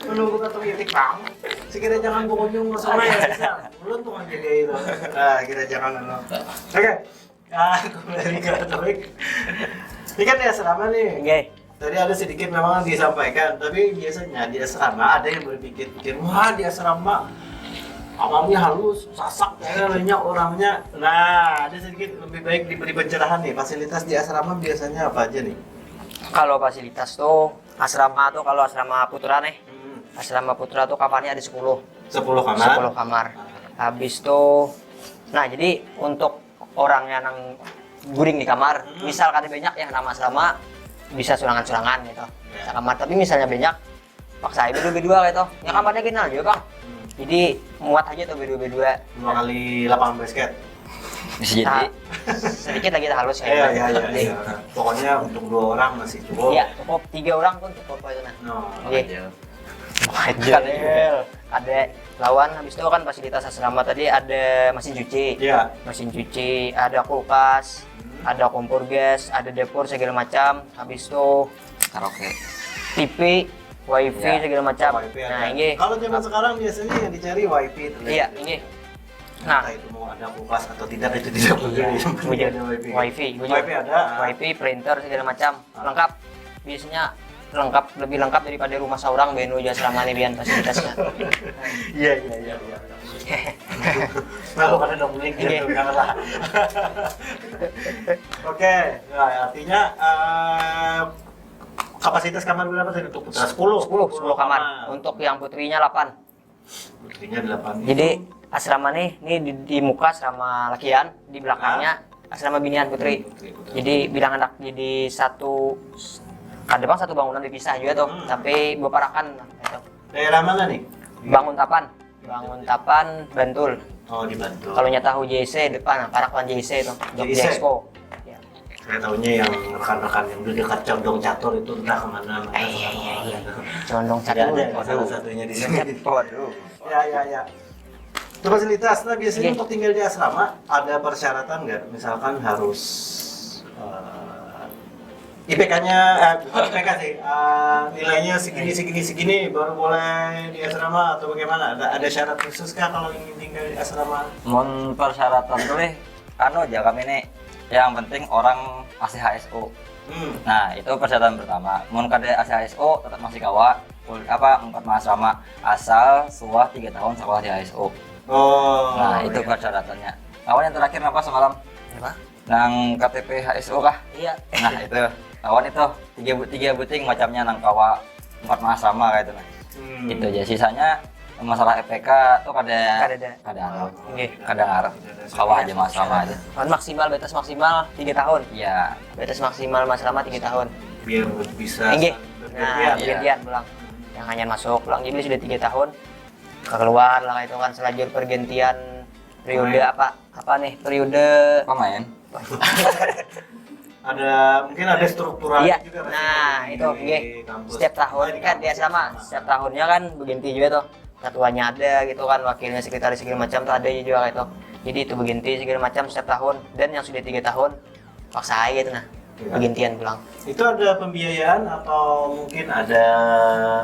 Menunggu patung itik bang. Sekira jangan pengunjung masuk aja. Ulun tuh kan jaga itu. Nah, kita jangan anu. Oke. Ah, kembali ke topik. Ini kan di asrama nih. Oke. Tadi ada sedikit memang disampaikan, tapi biasanya di asrama ada yang berpikir-pikir, wah di asrama awalnya halus, sasak, kayaknya orangnya. Nah, ada sedikit lebih baik diberi pencerahan nih, fasilitas di asrama biasanya apa aja nih? Kalau fasilitas tuh asrama tuh kalau asrama putra nih. Hmm, Asrama putra tuh kamarnya ada sepuluh. sepuluh kamar. Sepuluh kamar. Habis tuh nah jadi untuk orang yang nang guring di kamar, misal kada banyak ya nama asrama bisa surangan-surangan gitu. Sekamar tapi misalnya banyak paksa aja berdua berdua gitu. Ya kamarnya kenal juga bang. Jadi muat aja tuh berdua berdua. Dua kali lapangan basket. Bisa jadi. Sedikit lagi halus Iya, iya, iya, Jadi, iya. Pokoknya untuk dua orang masih cukup. Iya cukup tiga orang pun cukup itu nah. No. Oke. Aja. Kada ada lawan habis itu kan fasilitas asrama tadi ada mesin cuci. Iya. Mesin cuci, ada kulkas, ada kompor gas, ada dapur segala macam. Habis itu Karaoke. T V, wifi Ya. segala macam. Wifi ada. Nah, ini. Kalau zaman sekarang biasanya yang dicari wifi tuh. Iya, ini. Nah, Entah itu mau ada kulkas atau tidak itu tidak peduli. Iya, Yang penting bujur. ada wifi. Wifi, bujur. Wifi ada. Wifi, printer segala macam. Lengkap. Biasanya lengkap lebih lengkap daripada rumah seorang benu aja selama ini bian fasilitasnya. Iya, iya, iya, iya. Lalu pada dong link Iya. gitu kan lah. Oke, nah, artinya eh, kapasitas kamar berapa tadi untuk putra? Sepuluh. Sepuluh, sepuluh kamar. Untuk yang putrinya delapan. Putrinya delapan. Jadi asrama nih, ini di, di muka asrama lakian, di belakangnya asrama binian putri. Putri, putri. Jadi bilang anak jadi satu, kadang satu bangunan dipisah juga tuh, Hmm. tapi beparakan lah gitu. Daerah mana nih? Bangun Tapan, Bangun Tapan, Bantul. Oh, di Bantul. Kalau nyata tahu J C depan, parak lawan J C tuh, Jogja J C. Expo. Ya. Saya tahunya yang rekan-rekan yang di dekat condong catur itu entah kemana. Iya, iya, iya. Condong catur. Ada, ada salah satunya di sini. Waduh. Ya, ya, ya. Itu fasilitas. Nah, biasanya okay. Untuk tinggal di asrama ada persyaratan nggak? Misalkan harus uh, eh, I P K-nya, eh, bukan I P K sih, uh, nilainya segini, segini, segini baru boleh di asrama atau bagaimana? Ada, ada syarat khusus kah kalau ingin tinggal di asrama? Mon persyaratan tuh nih, anu aja kami nih, yang penting orang masih H S O. Hmm. Nah, itu persyaratan pertama. Mun kada masih H S O tetap masih kawa apa empat mahasiswa asal suah tiga tahun sekolah di H S O. Oh. Nah, itu iya. Persyaratannya. Lawan yang terakhir apa semalam? Apa? Nang K T P H S O kah? Iya. Nah, itu. Lawan itu tiga tiga buting macamnya nang kawa empat mahasiswa kayak itu nah. Hmm. Itu aja sisanya masalah F P K tuh kada kada ada. Kada ada. Oke. Kada ngarep. Kawa aja masalah aja. Kan maksimal batas maksimal tiga tahun. Iya. Batas maksimal mas lama tiga tahun. Biar bisa. Oke. Nah, bergantian pulang. Yang hanya masuk pulang jadi sudah tiga tahun. Keluar lah itu kan selajur pergantian periode apa apa nih periode pemain. Ada mungkin ada struktural iya. Juga nah itu oke. Setiap tahun kan dia sama setiap tahunnya kan berganti juga tuh ketuanya ada gitu kan wakilnya sekretaris segala macam tuh ada juga itu jadi itu berganti segala macam setiap tahun dan yang sudah tiga tahun paksa aja tuh nah iya. Bergantian pulang itu ada pembiayaan atau mungkin ada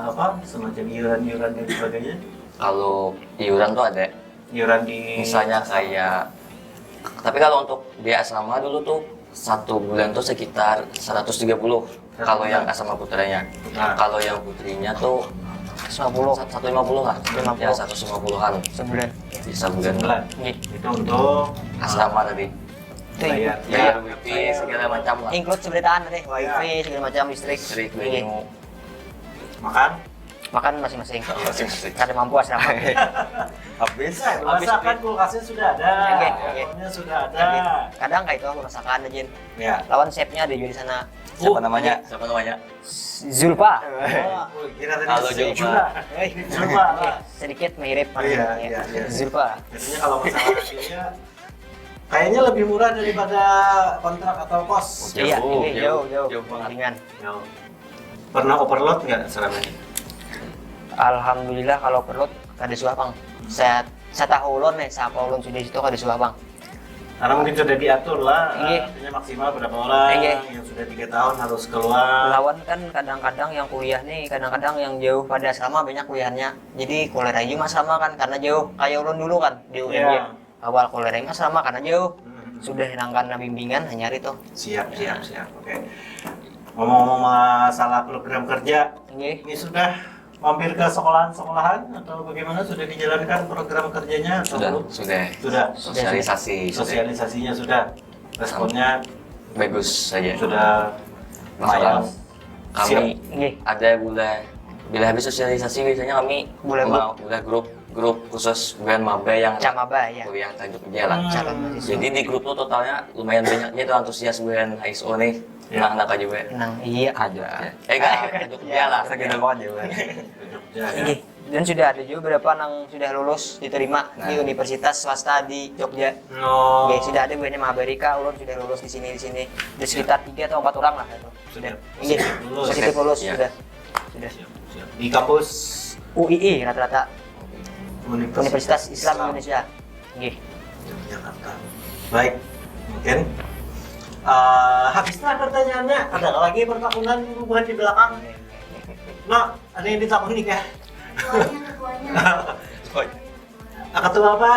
apa semacam iuran-iuran dan sebagainya kalau iuran tuh ada iuran di misalnya kayak tapi kalau untuk biaya asrama dulu tuh satu bulan tuh sekitar seratus tiga puluh kalau yang asrama putranya. Nah. Kalau yang putrinya tuh seratus lima puluh. Satu lima puluh lah. Satu lima puluh. Ya seratus lima puluhan. Sebulan. Bisa sebulan. Sebulan. Gitu. Itu untuk asrama tadi. Itu bayar, bayar wifi segala macam lah. Include seberitaan tadi, wifi iya. Segala macam listrik. Listrik, venue. Makan? Makan masing-masing. Masing-masing. Kada mampu asrama. Habis. Habis. Masakan kulkasnya sudah ada. Oke, oke. Sudah ada. Kadang kayak itu aku rasakan aja. Ya. Lawan chefnya ada juga di sana. Siapa uh, namanya? Siapa namanya? Zulpa. Oh, kira tadi Halo, Zulpa. Zulpa. Zulpa. Sedikit mirip oh, iya, iya, iya. Zulpa. Biasanya kalau masalah biaya kayaknya lebih murah daripada kontrak atau kos. Iya, jauh, iya, jauh, jauh, jauh, jauh banget. Jauh. Pernah overload nggak selama ini? Alhamdulillah kalau overload kada suah pang. Saya saya tahu ulun nih, siapa ulun sudah situ kada suah pang. Karena mungkin sudah diatur lah, iya. Artinya maksimal berapa orang iya. Yang sudah tiga tahun harus keluar. Lawan kan kadang-kadang yang kuliah nih, kadang-kadang yang jauh pada asrama banyak kuliahnya. Jadi kuliah aja mas sama kan karena jauh kayak ulun dulu kan di U N Y. Iya. Awal kuliah mas sama karena jauh. Hmm. Sudah nangkan bimbingan hanya itu. Siap, siap, siap. Oke. Ngomong-ngomong masalah program kerja, iya. Ini sudah mampir ke sekolahan-sekolahan atau bagaimana sudah dijalankan program kerjanya atau sudah belum? Sudah. Sudah. Sosialisasi. Sosialisasinya sudah. Responnya bagus saja. Sudah. Masalah kami ada gula bila habis sosialisasi biasanya kami gula mau gula grup grup khusus bukan maba yang Camaba, ya. Yang tajuk dia lah. Hmm. Jadi di grup tuh totalnya lumayan banyak dia tuh antusias bukan H S O nih. Ya. Nah, anak aja gue. Nang iya. Aja. Eh, enggak, aja dia lah. Segitu aja gue. Iya. Dan sudah ada juga beberapa nang sudah lulus diterima nah. Di universitas swasta di Jogja. Oh. Oke, sudah ada banyak Mabarika, ulun sudah lulus di sini di sini. Di sekitar tiga atau empat orang lah itu. Sudah. Iya. Positif lulus ya. Sudah. Sudah. Siap, siap. Di kampus U I I rata-rata. Universitas, Universitas Islam, Islam Indonesia. Nggih. Yogyakarta. Baik, mungkin uh, habislah pertanyaannya. Ada lagi pertakunan bubuhan di belakang? Nah, ada yang ditakuni kah? Ketuanya, ketuanya. Ketua apa?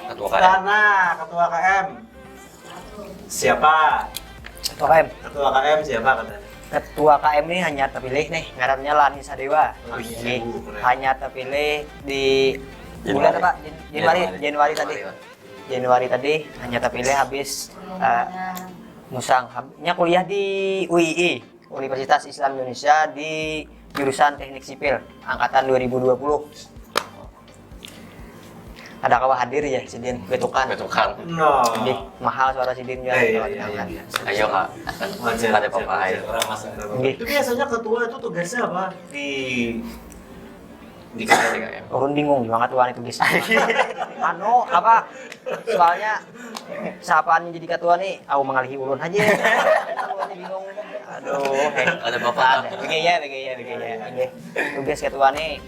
Ketua K M. Nah, ketua K M. Siapa? Ketua K M. Ketua K M siapa katanya? Ketua K M ini hanya terpilih nih, ngarannya Lani Sadewa. Lani Sadewa. Hanya terpilih di bulan apa? Januari, Januari tadi. Januari tadi hanya terpilih habis uh, musang. Nya kuliah di U I I, Universitas Islam Indonesia di jurusan Teknik Sipil angkatan dua ribu dua puluh. Ada kawa hadir ya sidin betukan. Betukan. No. Jadi mahal suara sidin juga. Eh, iya, iya, iya, iya. Ayo kak. Wajar. Ada apa-apa ayo. Orang masuk. Itu biasanya ketua itu tugasnya apa di di K L D K M? Orang bingung banget tuan itu guys. Anu apa? Soalnya siapa yang jadi ketua nih? Aku mengalihi ulun aja. Aku bingung. Aduh, eh. Ada bapak. Begaya, begaya, begaya. Oke. Tugas ketua nih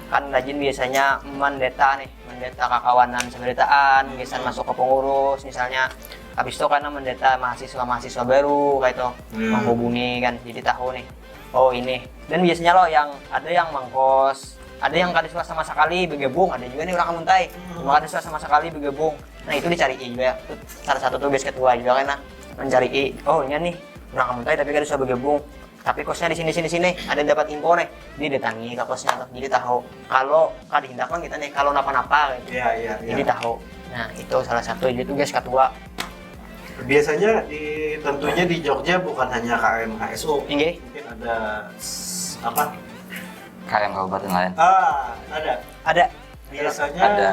kan rajin biasanya mendata nih, mendata kakawanan seberitaan, biasanya masuk ke pengurus misalnya. Habis itu karena mendata mahasiswa-mahasiswa baru kayak itu hmm. menghubungi kan, jadi tahu nih. Oh ini. Dan biasanya loh yang ada yang mangkos, ada yang kada suka sama sekali bergabung, ada juga nih orang Amuntai, hmm. Kada suka sama sekali bergabung. Nah itu dicari juga, salah satu tugas ketua juga kan, nah mencari, oh ini nih orang Amuntai tapi kada suka bergabung. Tapi kosnya di sini sini sini, ada dapat info nih, didatangi ke kosnya tuh, jadi tahu kalau kada hindak kan kita nih kalau napa-napa gitu. Iya iya iya. Jadi tahu. Nah itu salah satu juga tugas ketua. Biasanya di tentunya di Jogja bukan hanya K M H S U. Inggih. Mungkin ada apa? K M kabupaten lain. Ah, ada. Ada. Biasanya ada.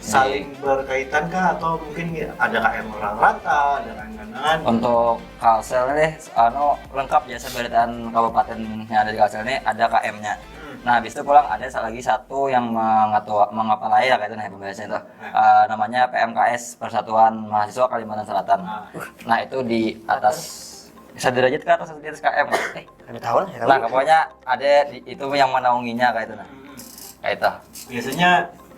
Saling berkaitan kah atau mungkin ada K M orang rata, ada K M kandangan? Untuk Kalsel nih, anu lengkap jasa beritaan kabupaten yang ada di Kalsel nih ada K M-nya. Hmm. Nah, habis itu pulang ada lagi satu yang mengetua, mengepalai ya kayak itu nah pembahasan itu. Nah. Uh, namanya P M K S Persatuan Mahasiswa Kalimantan Selatan. Nah. Nah, itu di atas sederajat ke atas di atas K M. Eh, Kami tahu lah. Ya, nah, pokoknya ada di, itu yang menaunginya kayak itu nah. Kayak itu. Biasanya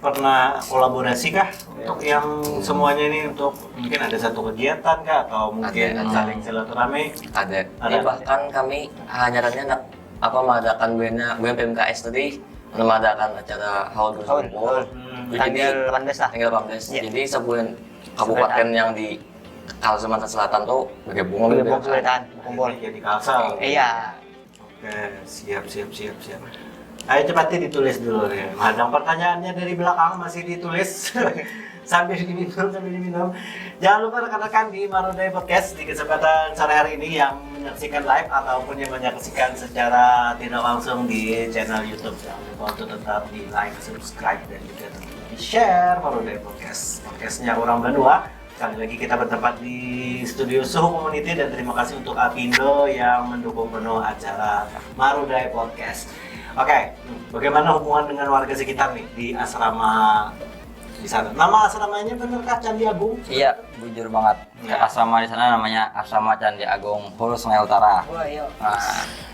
pernah kolaborasi kah untuk yang semuanya ini untuk mungkin ada satu kegiatan kah atau mungkin ada, saling silaturahmi? Ada. Ada. Ya, bahkan kami hanya nak apa mengadakan buena buena P M K S tadi mengadakan acara haul berkumpul. Hmm. Jadi tanggal delapan belas lah. Tanggal delapan belas. Ya. Jadi sebulan kabupaten yang di Kalimantan Selatan tuh bergabung bergabung Kalimantan berkumpul. Jadi Kalsel. Iya. Oke, siap siap siap siap. Ayo cepatnya ditulis dulu nih. Madang pertanyaannya dari belakang masih ditulis sambil diminum sambil diminum. Jangan lupa rekan-rekan di Marudai Podcast di kesempatan sore hari ini yang menyaksikan live ataupun yang menyaksikan secara tidak langsung di channel YouTube. Jangan lupa untuk tetap di like, subscribe dan juga tentunya di share Marudai Podcast. Podcastnya orang Banua. Sekali lagi kita bertempat di studio Suhu Community dan terima kasih untuk Apindo yang mendukung penuh acara Marudai Podcast. Oke, bagaimana hubungan dengan warga sekitar nih di asrama di sana? Nama asramanya benar kah Candi Agung? Iya, bujur banget. Ya. Asrama di sana namanya Asrama Candi Agung Hulu Sungai Utara. Wah, iya. Nah,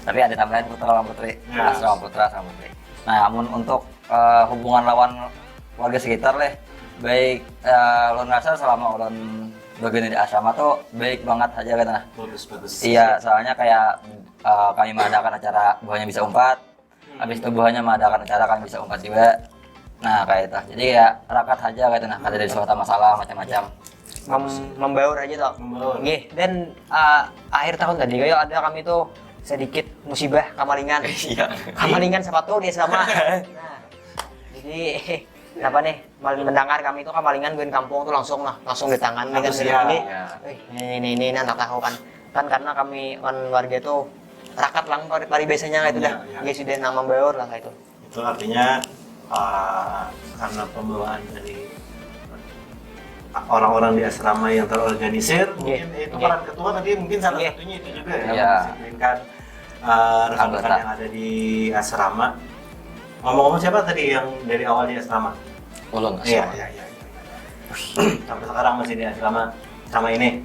tapi ada tambahan putra lawan putri. Ya. Asrama putra sama putri. Nah, namun untuk uh, hubungan lawan warga sekitar leh baik uh, ulun rasa selama ulun bagana di asrama tuh baik banget aja kan nah. Bagus bagus. Iya, soalnya kayak uh, kami mengadakan acara buahnya bisa umpat, hmm. Habis itu buahnya mengadakan acara kami bisa umpat juga. Nah kayak itu. Jadi ya rakat aja kayak itu nah. Kada ada suatu masalah macam-macam. Mem membaur aja toh. Membaur. Nggih, dan uh, akhir tahun tadi kayak ada kami tuh sedikit musibah kamalingan. Iya. Kamalingan sepatu dia sama. Nah, jadi kenapa nih? Mal mendengar kami itu kamalingan buin kampung tuh langsung nah, langsung di tangan dengan sendiri. Ya. Ini ini ini nanti tahu kan. Kan karena kami kan warga itu rakat lang pari biasanya itu dah. Ya. Dia sudah nama membaur lah itu. Itu artinya uh, karena pembawaan dari orang-orang di asrama yang terorganisir, yeah. Mungkin itu yeah. Peran ketua tadi mungkin salah yeah. Satunya itu juga ya, yeah. Mendisiplinkan uh, rekan-rekan yang ada di asrama. Ngomong-ngomong siapa tadi yang dari awal di asrama? Ulun asrama. Iya, iya, iya. Sampai sekarang masih di asrama sama ini.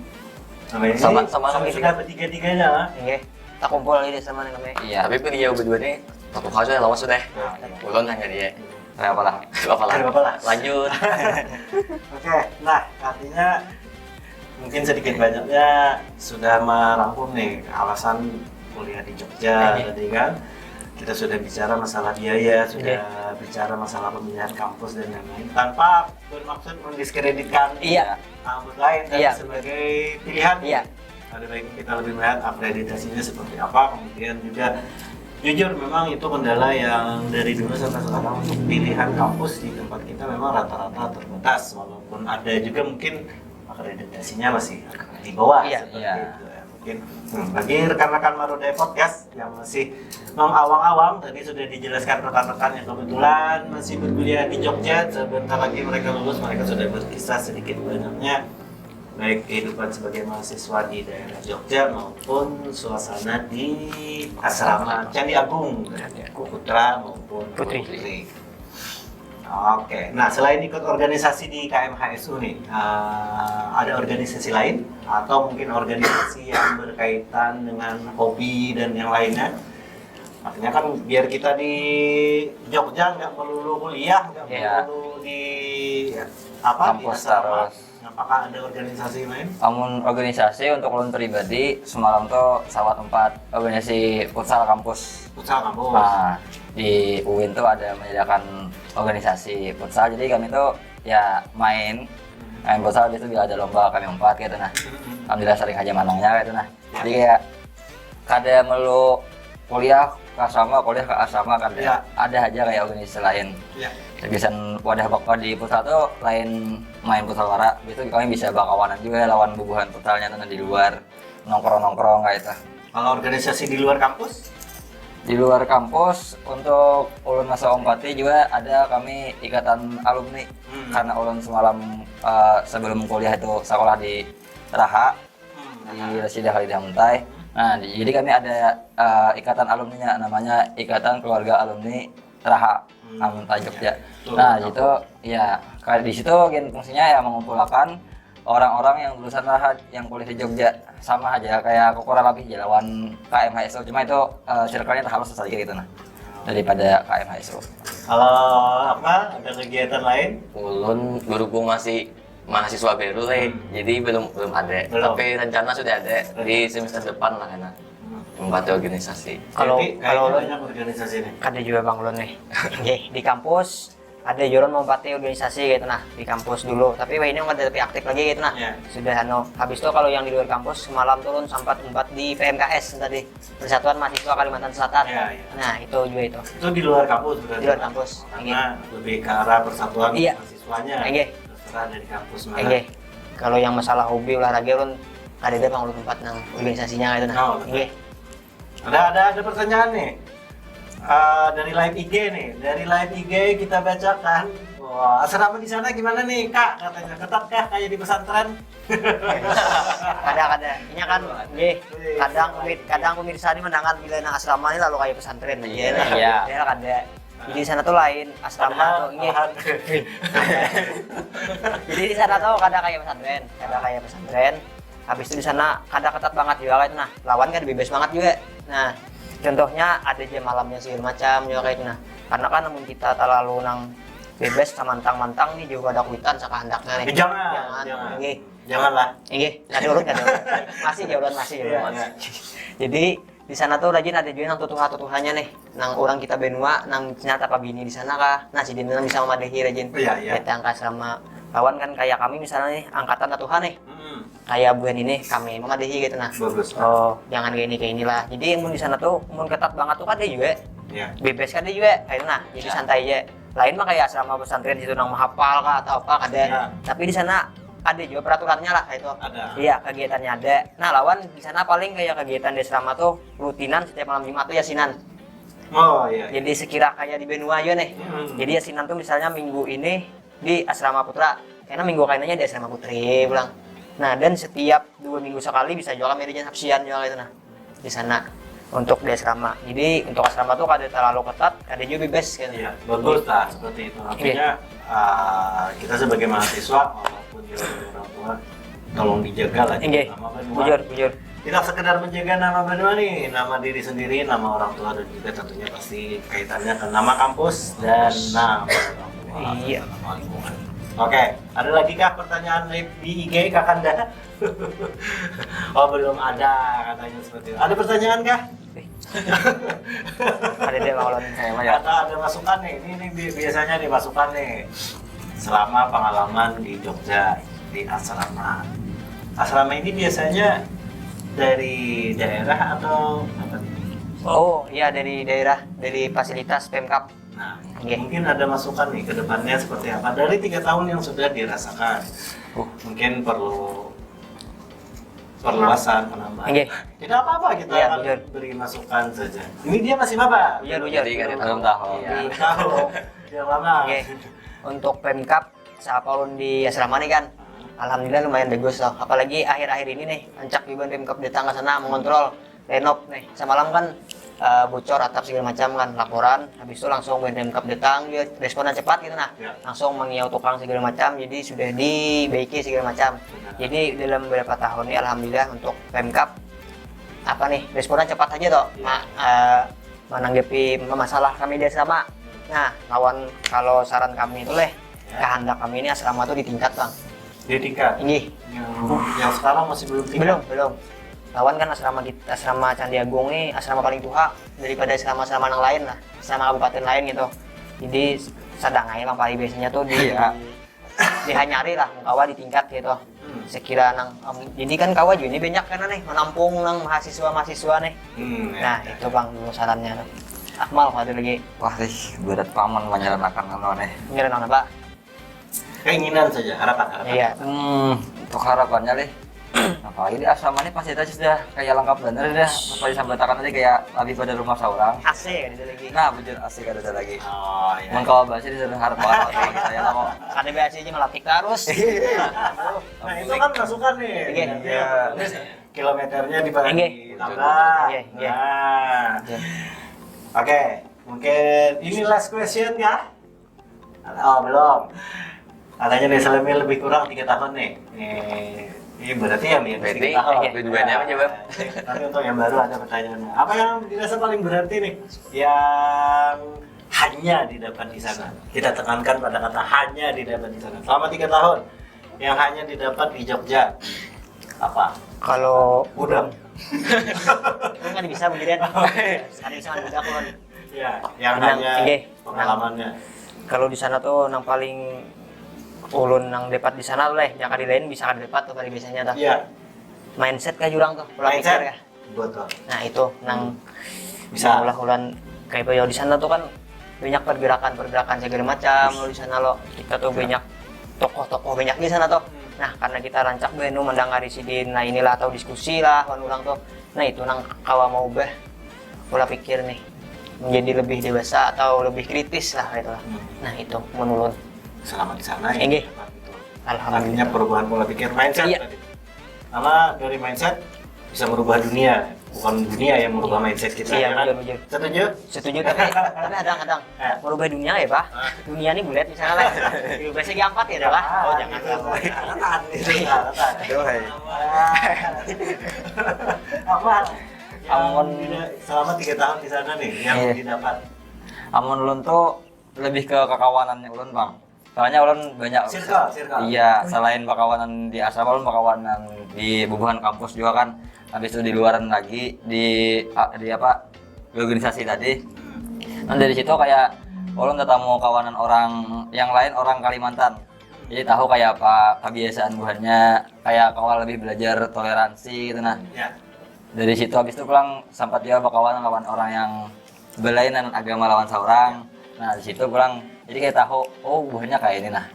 Sama ini. Sama, sama, sama sudah bertiga-tiganya lah. Iya. Tak kumpul lagi di asrama nih namanya. Iya. Tapi pun dia berdua nih, tak kumpul sudah lawas sudah. Nah, iya. Ulun hanya dia. Nah, apalah. Apalah. Apalah. Lanjut. Oke, nah artinya mungkin sedikit banyaknya sudah merangkum nih alasan kuliah di Jogja tadi kan. Kita sudah bicara masalah biaya, sudah bicara masalah pemilihan kampus dan lain-lain. Tanpa bermaksud mendiskreditkan iya. Kampus lain kan iya. Sebagai pilihan. Iya. Ada baik kita lebih melihat akreditasinya seperti apa, kemudian juga jujur memang itu kendala yang dari dulu sampai sekarang untuk pilihan kampus di tempat kita memang rata-rata terbatas walaupun ada juga mungkin akreditasinya masih di bawah iya, seperti iya. Itu ya. Mungkin hmm, bagi rekan-rekan Marudai Podcast yang masih mengawang-awang tadi sudah dijelaskan rekan-rekan yang kebetulan masih berkuliah di Jogja sebentar lagi mereka lulus mereka sudah berkisah sedikit banyaknya baik kehidupan sebagai mahasiswa di daerah Jogja maupun suasana di asrama Candi Agung Putra maupun Putri. Putri. Oke, nah selain ikut organisasi di K M H S U nih, eh, ada organisasi lain atau mungkin organisasi yang berkaitan dengan hobi dan yang lainnya? Artinya kan biar kita di Jogja nggak melulu kuliah, nggak Iya. melulu di apa di Kampus asrama. Terus. Apakah ada organisasi lain? Amun organisasi untuk ulun pribadi, semalam tuh sawat empat organisasi futsal kampus. Futsal kampus. Nah, di UIN tuh ada menyediakan organisasi futsal, jadi kami tuh ya main main futsal, habis itu bila ada lomba kami umpat gitu nah. Alhamdulillah sering aja menangnya gitu nah. Jadi kayak kada melulu kuliah ke asrama, kuliah ke asrama, kada. Ya. Ada aja kayak organisasi lain. Ya. Bisa wadah bakal di futsal tuh lain main futsal wara, itu kami bisa bakawanan juga lawan bubuhan futsalnya tuh di luar, nongkrong-nongkrong kayak itu. Kalau organisasi di luar kampus? Di luar kampus, untuk ulun masa umpati juga ada kami ikatan alumni. Hmm. Karena ulun semalam eh, sebelum kuliah itu sekolah di Raha, Hmm. di Rasidah Lidah Muntai. Nah, di- jadi kami ada eh, ikatan alumninya, namanya Ikatan Keluarga Alumni Raha Hmm. Amuntai Jogja. Betul. Nah, itu ya kayak di situ gen fungsinya ya mengumpulkan orang-orang yang lulusan Raha yang kuliah di Jogja, sama aja kayak kurang lebih aja lawan K M H S U, cuma itu eh, circle-nya halus saja gitu nah daripada K M H S U. Kalau apa ada kegiatan lain? Ulun berhubung masih mahasiswa baru lah, jadi belum belum ada. Belum. Tapi rencana sudah ada di semester depan lah, enak membantu organisasi. Kalau Jadi, kalau kayaknya ulun banyak organisasi nih. kada juga bang ulun nih. Nggih, di kampus ada jurun mempati organisasi gitu nah, di kampus dulu, tapi wah ini kada lebih aktif lagi gitu nah. Ya. Sudah anu, habis itu kalau yang di luar kampus semalam turun sempat empat di P M K S tadi, Persatuan Mahasiswa Kalimantan Selatan. Ya, ya. Nah itu juga itu. Itu di luar kampus berarti. Di luar kampus, Karena lebih ke arah persatuan Iya. mahasiswanya. Enggih. Terserah dari kampus mana. Enggih. Kalau yang masalah hobi olahraga ulun kada ada pang ulun tempat nang organisasinya gitu nah. Oh, betul. Enggih. Ada ada ada pertanyaan nih. Eh, dari live I G nih, dari live I G kita bacakan. Wah, asrama di sana gimana nih kak? Katanya ketat kah kayak di pesantren? Kada kada. Inya kan nggih, kadang pemir- kadang pemirsa ini mendengar bila nang asrama ini lalu kayak pesantren aja nih. Iya. Padahal kada. Jadi di sana tuh lain asrama tuh nggih. Padahal Jadi di sana tuh kada kayak pesantren, kada kayak pesantren. Habis itu di sana kada ketat banget juga kan. Nah, lawan kan bebas banget juga. Nah, contohnya ada jam malamnya segala macam juga kayak itu nah. Karena kan namun kita terlalu nang bebas samantang-mantang nih juga ada kuitan sakahandaknya nih. Eh, jangan, jangan. Nggih. Janganlah. Nggih, kada ulun kada ulun. Masih jauh ulun masih jauh Iya, ulun. iya. Jadi di sana tuh rajin ada juga nang tutuha-tutuhanya nih, nang orang kita benua, nang ternyata pabini di sana kah, nah si Dina bisa memadahi rajin Iya, iya. Datang ke asrama lawan kan kayak kami misalnya nih angkatan tutuha nih, Hmm, kayak buhan ini kami memadahi gitu nah. bagus. Oh, jangan kayak ini kayak inilah. Jadi mun di sana tuh mun ketat banget tuh kada juga, Ya. bebas kada juga, kayak nah. Jadi Ya. Santai aja. Lain mah kayak asrama pesantren situ nang menghafal kah atau apa kada. Ya. Tapi di sana ada juga peraturannya lah kayak itu. Ada. Iya, kegiatannya ada. Nah, lawan di sana paling kayak kegiatan di asrama tuh rutinan setiap malam Jumat tuh yasinan. Oh iya. Jadi sekira kayak di benua aja nih. Hmm. Jadi yasinan tuh misalnya minggu ini di asrama putra, karena minggu kainanya di asrama putri pulang. Nah, dan setiap dua minggu sekali bisa juga kami ada hapsian juga gitu nah di sana untuk di asrama. Jadi untuk asrama tuh kada terlalu ketat, kada juga bebas gitu. Iya, bagus lah seperti itu. Artinya ah, kita sebagai mahasiswa walaupun jauh dari orang tua, tolong dijaga lah Inggih, nama banua. Bujur, bujur. Tidak sekedar menjaga nama banua nih, nama diri sendiri, nama orang tua dan juga tentunya pasti kaitannya ke nama kampus dan nama orang tua, Iya. nama lingkungan. Oke, ada lagi kah pertanyaan di I G Kakanda? Oh belum ada katanya seperti itu. Ada pertanyaan kah? Ada deh kalau Saya mah ya. Ada ada masukan nih. Ini, ini bi- biasanya nih masukan nih. Selama pengalaman di Jogja di asrama. Asrama ini biasanya dari daerah atau apa nih? Oh iya, dari daerah, dari fasilitas Pemkab. Nah, Oke. Mungkin ada masukan nih ke depannya seperti apa dari tiga tahun yang sudah dirasakan. Mungkin perlu perluasan, penambahan. Oke. Tidak apa-apa, kita Iya, akan betul. Beri masukan saja. Ini dia masih maba. Bujur, bujur. Jadi kada belum tahu. Belum tahu. Yang lama. Oke. Untuk Pemkab, siapa ulun di asrama nih kan? Alhamdulillah lumayan bagus loh. Apalagi akhir-akhir ini nih, rancak juga Pemkab datang ke sana mengontrol renov nih. Semalam kan eh, bocor atap segala macam kan, laporan, habis itu langsung Pemkab datang, dia responnya cepat gitu nah. Ya. Langsung mengiau tukang segala macam, jadi sudah dibaiki segala macam. Jadi dalam beberapa tahun ini alhamdulillah untuk Pemkab apa nih, responnya cepat aja toh. Ya. Ma- eh, menanggapi masalah kami di asrama. Nah, lawan kalau saran kami itu leh, kehendak kami ini asrama tuh ditingkat, Bang. Di tingkat Inggih. yang yang sekarang masih belum tingkat. Belum, belum. Lawan kan asrama kita, asrama Candi Agung nih asrama paling tuha daripada asrama-asrama yang lain lah, asrama kabupaten lain gitu. Jadi sadang aja Bang Pari biasanya tuh di Iya. dihanyari lah, kawa ditingkat gitu. Hmm. Sekira nang em, jadi kan kawa juga ini banyak kan nih menampung nang mahasiswa-mahasiswa nih. Hmm, ya. Nah, itu Bang dulu sarannya. Akmal kalau ada lagi Wah sih, berat paman menyalanakan anu nih. Ngiran apa? Keinginan saja, harapan, harapan. Iya. Hmm, untuk harapannya lih. Apalagi di asrama ini fasilitas sudah kayak lengkap bener dah. Apa disambatakan tadi kayak lebih pada rumah seorang. A C kan itu lagi. Nah, bujur asik ada lagi. Oh, ya. Mun kalau bahasa di sana harap banget sama kita ya lah kok. Ada B A C aja melatih terus. Nah, itu kan masukan nih. Iya. Iya. Kilometernya di Inggih. ditambah. Iya, iya. Nah. Iya. Oke, mungkin ini last question ya. Oh, belum. Katanya nih selama lebih kurang tiga tahun nih. Nih, ini berarti yang di atas Berarti tiga tahun. dua-duanya apa, coba? Tapi untuk yang baru ada pertanyaannya. Apa yang dirasa paling berarti nih? Yang hanya didapat di sana. Kita tekankan pada kata hanya didapat di sana. Selama tiga tahun yang hanya didapat di Jogja. Apa? Kalau Udah. Kan nggak bisa beginian. Kan bisa udah kan. Ya, yang Bilang, hanya "Inggih." Pengalamannya. Kalau di sana tuh nang paling ulun nang dapat di sana tuh leh, yang di lain bisa kada dapat tuh pada biasanya tuh. Iya. Mindset kah jurang tuh, pola Mindset. pikir ya. Betul. Nah, itu nang Bisa. Ulah ulan kayak apa ya, di sana tuh kan banyak pergerakan-pergerakan segala macam lo di sana lo. Kita tuh Ya. Banyak tokoh-tokoh banyak di sana tuh. Nah, karena kita rancak bae nu mandangari sidin, nah inilah atau diskusi lah wan urang tuh. Nah, itu nang kawa mau ubah pola pikir nih. Menjadi lebih dewasa atau lebih kritis lah gitu lah. Hmm. Nah, itu menurun. Selama di sana Inggih. Dapat itu. Alhamdulillah. Artinya perubahan pola pikir, mindset Iya. tadi. Karena dari mindset bisa merubah dunia, bukan dunia yang merubah mindset kita. Iya, Ya kan? Betul, betul. Setuju? Setuju, tapi tapi kadang-kadang Ya. Merubah dunia ya, Bah. Dunia ini bulat misalnya lah. Lebih baik segi empat ya, dah lah. Oh, jangan lah. Itu catatan, itu catatan. Aduh, hai. Apa? Yang Amun- tidak- selama tiga tahun di sana nih yang Iya. Didapat. Amun ulun tuh lebih ke kakawanannya ulun, Bang. Soalnya ulun banyak Circle, circle. Iya, selain bakawanan di asrama, ulun bakawanan di bubuhan kampus juga kan. Habis itu di luaran lagi di di apa? Di organisasi tadi. Nah, dari situ kayak ulun tetamu kawanan orang yang lain, orang Kalimantan. Jadi tahu kayak apa kebiasaan buhannya, kayak kawa lebih belajar toleransi gitu nah. Ya. Dari situ habis itu pulang sempat juga bakawan lawan orang yang berlainan agama lawan seorang. Nah, di situ pulang jadi kayak tahu, oh, buhannya kayak ini nah.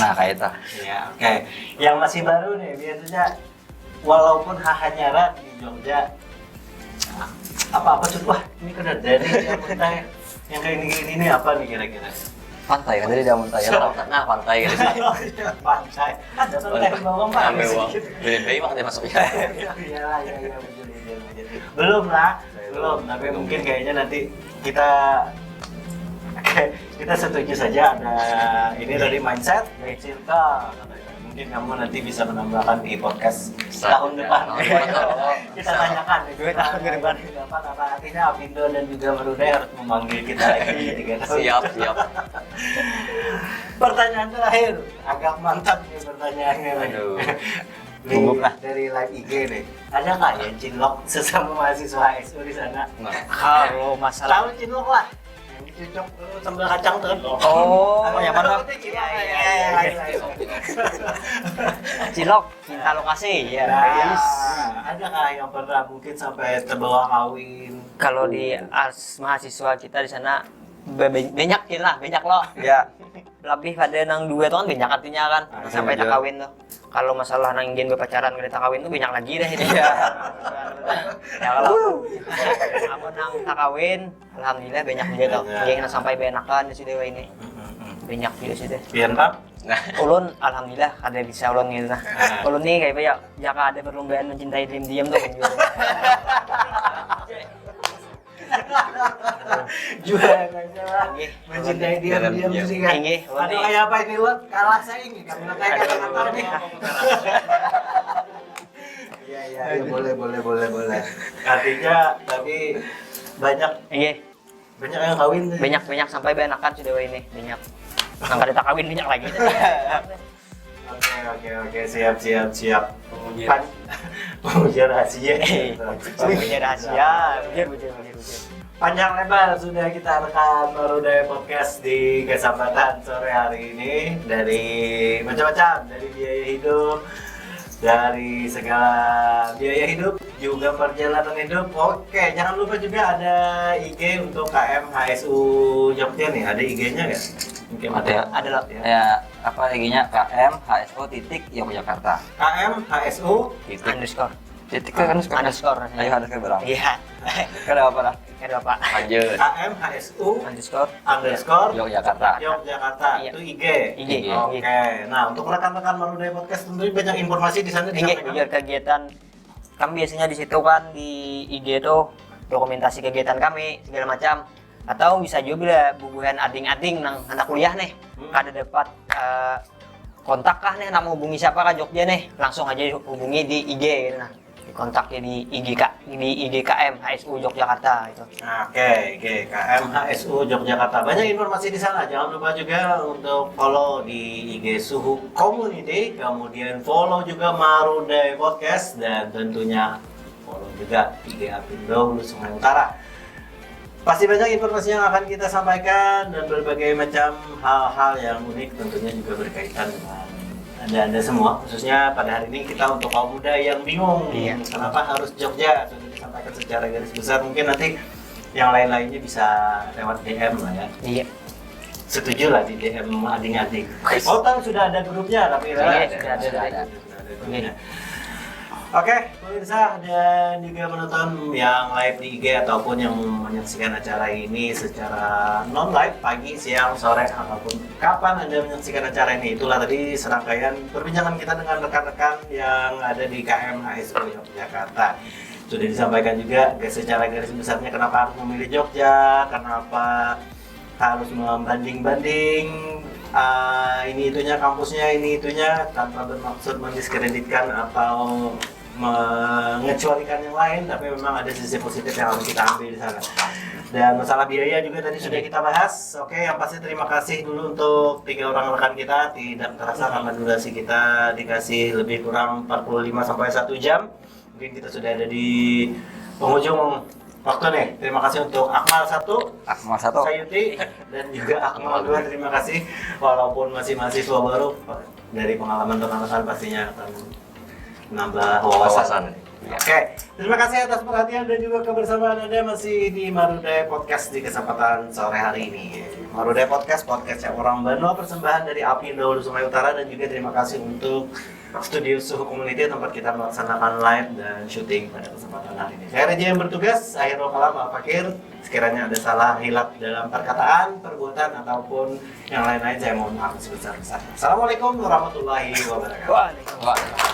Nah, kayak itu. Ya, oke. Yang masih baru nih, biasanya walaupun hahanyaran di Jogja, apa-apa tuh, wah, ini kena dari yang muntah. Yang kayak ini ini apa nih kira-kira? Pantai kan, dari daun pantai ya. Nah, pantai kan. Pantai. Ada pantai bawang, Pak. Ambil uang. Beli B I mah dia masuknya. Iya lah, iya, iya, betul, betul, betul. Belum lah, belum. Tapi mungkin kayaknya nanti kita kita setuju saja ada ini dari mindset, circle. Mungkin kamu nanti bisa menambahkan di podcast tahun depan. Tahun depan. Kita tanyakan. Dua tahun ke depan. Dapat apa artinya Apindo dan juga Merudai harus memanggil kita lagi tiga tahun. Siap, siap. Pertanyaan terakhir, agak mantap nih pertanyaannya nih. Aduh. Dari, dari live I G nih. Ada nggak ya cinlok sesama mahasiswa H S U di sana? Nah, Kalau masalah Tahu cinlok lah. Yang dicucuk eh, sambal kacang tuh. Oh, Apa yang mana? Iya, iya, iya, iya. Cilok, cinta lokasi ya. Nah, ada nggak yang pernah mungkin sampai terbawa kawin? Kalau di as mahasiswa kita di sana be- be- banyak sih lah, banyak lo. Ya. Lebih pada nang dua tuh kan banyak artinya kan, Ah, sampai betul. Takawin tuh. Kalau masalah nang ingin berpacaran kada Takawin tuh banyak lagi deh ini. Iya. Ya kalau aku nang Takawin, alhamdulillah banyak juga tuh. Banyak. Yang sampai benakan sudah ini. Banyak juga sudah. Pian Pak? Ulun alhamdulillah ada bisa ulun gitu nah. Ulun nih kayak apa ya, jaka ada perlombaan mencintai diam-diam tuh. Ulun juga. Jual aja lah. Inggih. Mencintai dia Dalam diam diam. sih kan. Inggih, Aduh, ini. Kayak apa ini, Lot? Kalah saya ini. Kamu kayak kata-kata nih. Iya, iya, iya, boleh, boleh, boleh, boleh. Artinya tapi banyak Inggih. Banyak yang kawin tuh. Banyak-banyak sampai banakan sudah ini, banyak. Nang kada takawin banyak lagi. Oke, oke, oke, siap, siap, siap. Pengujian. Pan pengujian rahasia. Pengujian rahasia, bujur, bujur, bujur, bujur. Panjang lebar sudah kita rekam Marudai Podcast di kesempatan sore hari ini, dari macam-macam, dari biaya hidup, dari segala biaya hidup, juga perjalanan hidup. Oke, jangan lupa juga ada I G untuk K M H S U Jogja nih, ada I G-nya nggak? Mungkin Ada. Ada lah. Ya, apa I G-nya? K M H S O titik Yogyakarta. K M H S U Titik. Underscore. Titik kan underscore. Underscore. Ayo underscore berang. Iya. Kada apa lah. Kada apa. Lanjut. K M H S U Underscore. underscore Yogyakarta. Yogyakarta Iya. Itu I G. I G. I G. Oke. Nah, untuk rekan-rekan Marudai Podcast tentunya banyak informasi di sana Inggih, disampaikan. Bujur, kegiatan kami biasanya di situ kan, di I G tuh dokumentasi kegiatan kami segala macam. Atau bisa juga bila bubuhan ading-ading nang anak kuliah nih, Hmm. kada dapat eh, kontak kah nih, nak menghubungi siapa ke Jogja nih, langsung aja hubungi di I G gitu nah. Kontaknya di I G K, di I G K M H S U Yogyakarta gitu. Oke, oke, K M H S U Yogyakarta. Banyak informasi di sana. Jangan lupa juga untuk follow di I G Suhu Community, kemudian follow juga Marudai Podcast, dan tentunya follow juga I G Apindo Hulu Sungai Utara. Pasti banyak informasi yang akan kita sampaikan dan berbagai macam hal-hal yang unik, tentunya juga berkaitan dengan anda-anda semua, khususnya pada hari ini kita untuk kaum muda yang bingung Iya. Kenapa harus Jogja, sudah disampaikan secara garis besar. Mungkin nanti yang lain-lainnya bisa lewat D M lah ya. Iya. Setuju lah di D M ading-ading. Oh, kan sudah ada grupnya, tapi Iya, lah. sudah ada, sudah ada. Sudah ada grupnya. Oke, pemirsa dan juga penonton yang live di I G ataupun yang menyaksikan acara ini secara non live, pagi, siang, sore, ataupun kapan Anda menyaksikan acara ini, itulah tadi serangkaian perbincangan kita dengan rekan-rekan yang ada di K M H S U Yogyakarta. Sudah disampaikan juga secara garis besarnya kenapa harus memilih Jogja, kenapa harus membanding-banding ah, ini itunya, kampusnya ini itunya, tanpa bermaksud mendiskreditkan atau mengecualikan yang lain, tapi memang ada sisi positif yang harus kita ambil di sana. Dan masalah biaya juga tadi sudah kita bahas. Oke, yang pasti terima kasih dulu untuk tiga orang rekan kita. Tidak terasa karena durasi kita dikasih lebih kurang empat puluh lima sampai satu jam. Mungkin kita sudah ada di penghujung waktu nih. Terima kasih untuk Akmal satu, Akmal satu. Sayuti, dan juga Akmal dua. Terima kasih. Walaupun masih mahasiswa baru, dari pengalaman rekan-rekan pastinya akan menambah wawasan. Wawasan. Oke, terima kasih atas perhatian dan juga kebersamaan Anda masih di Marudai Podcast di kesempatan sore hari ini. Marudai Podcast, podcast yang orang Banua, persembahan dari Api Dahulu Sungai Utara, dan juga terima kasih untuk Studio Suhu Community tempat kita melaksanakan live dan syuting pada kesempatan hari ini. Saya Reja yang bertugas, akhirul kalam, Al Fakir. Sekiranya ada salah hilat dalam perkataan, perbuatan, ataupun yang lain-lain, saya mohon maaf sebesar-besarnya. Assalamualaikum warahmatullahi wabarakatuh. Waalaikumsalam. Wah.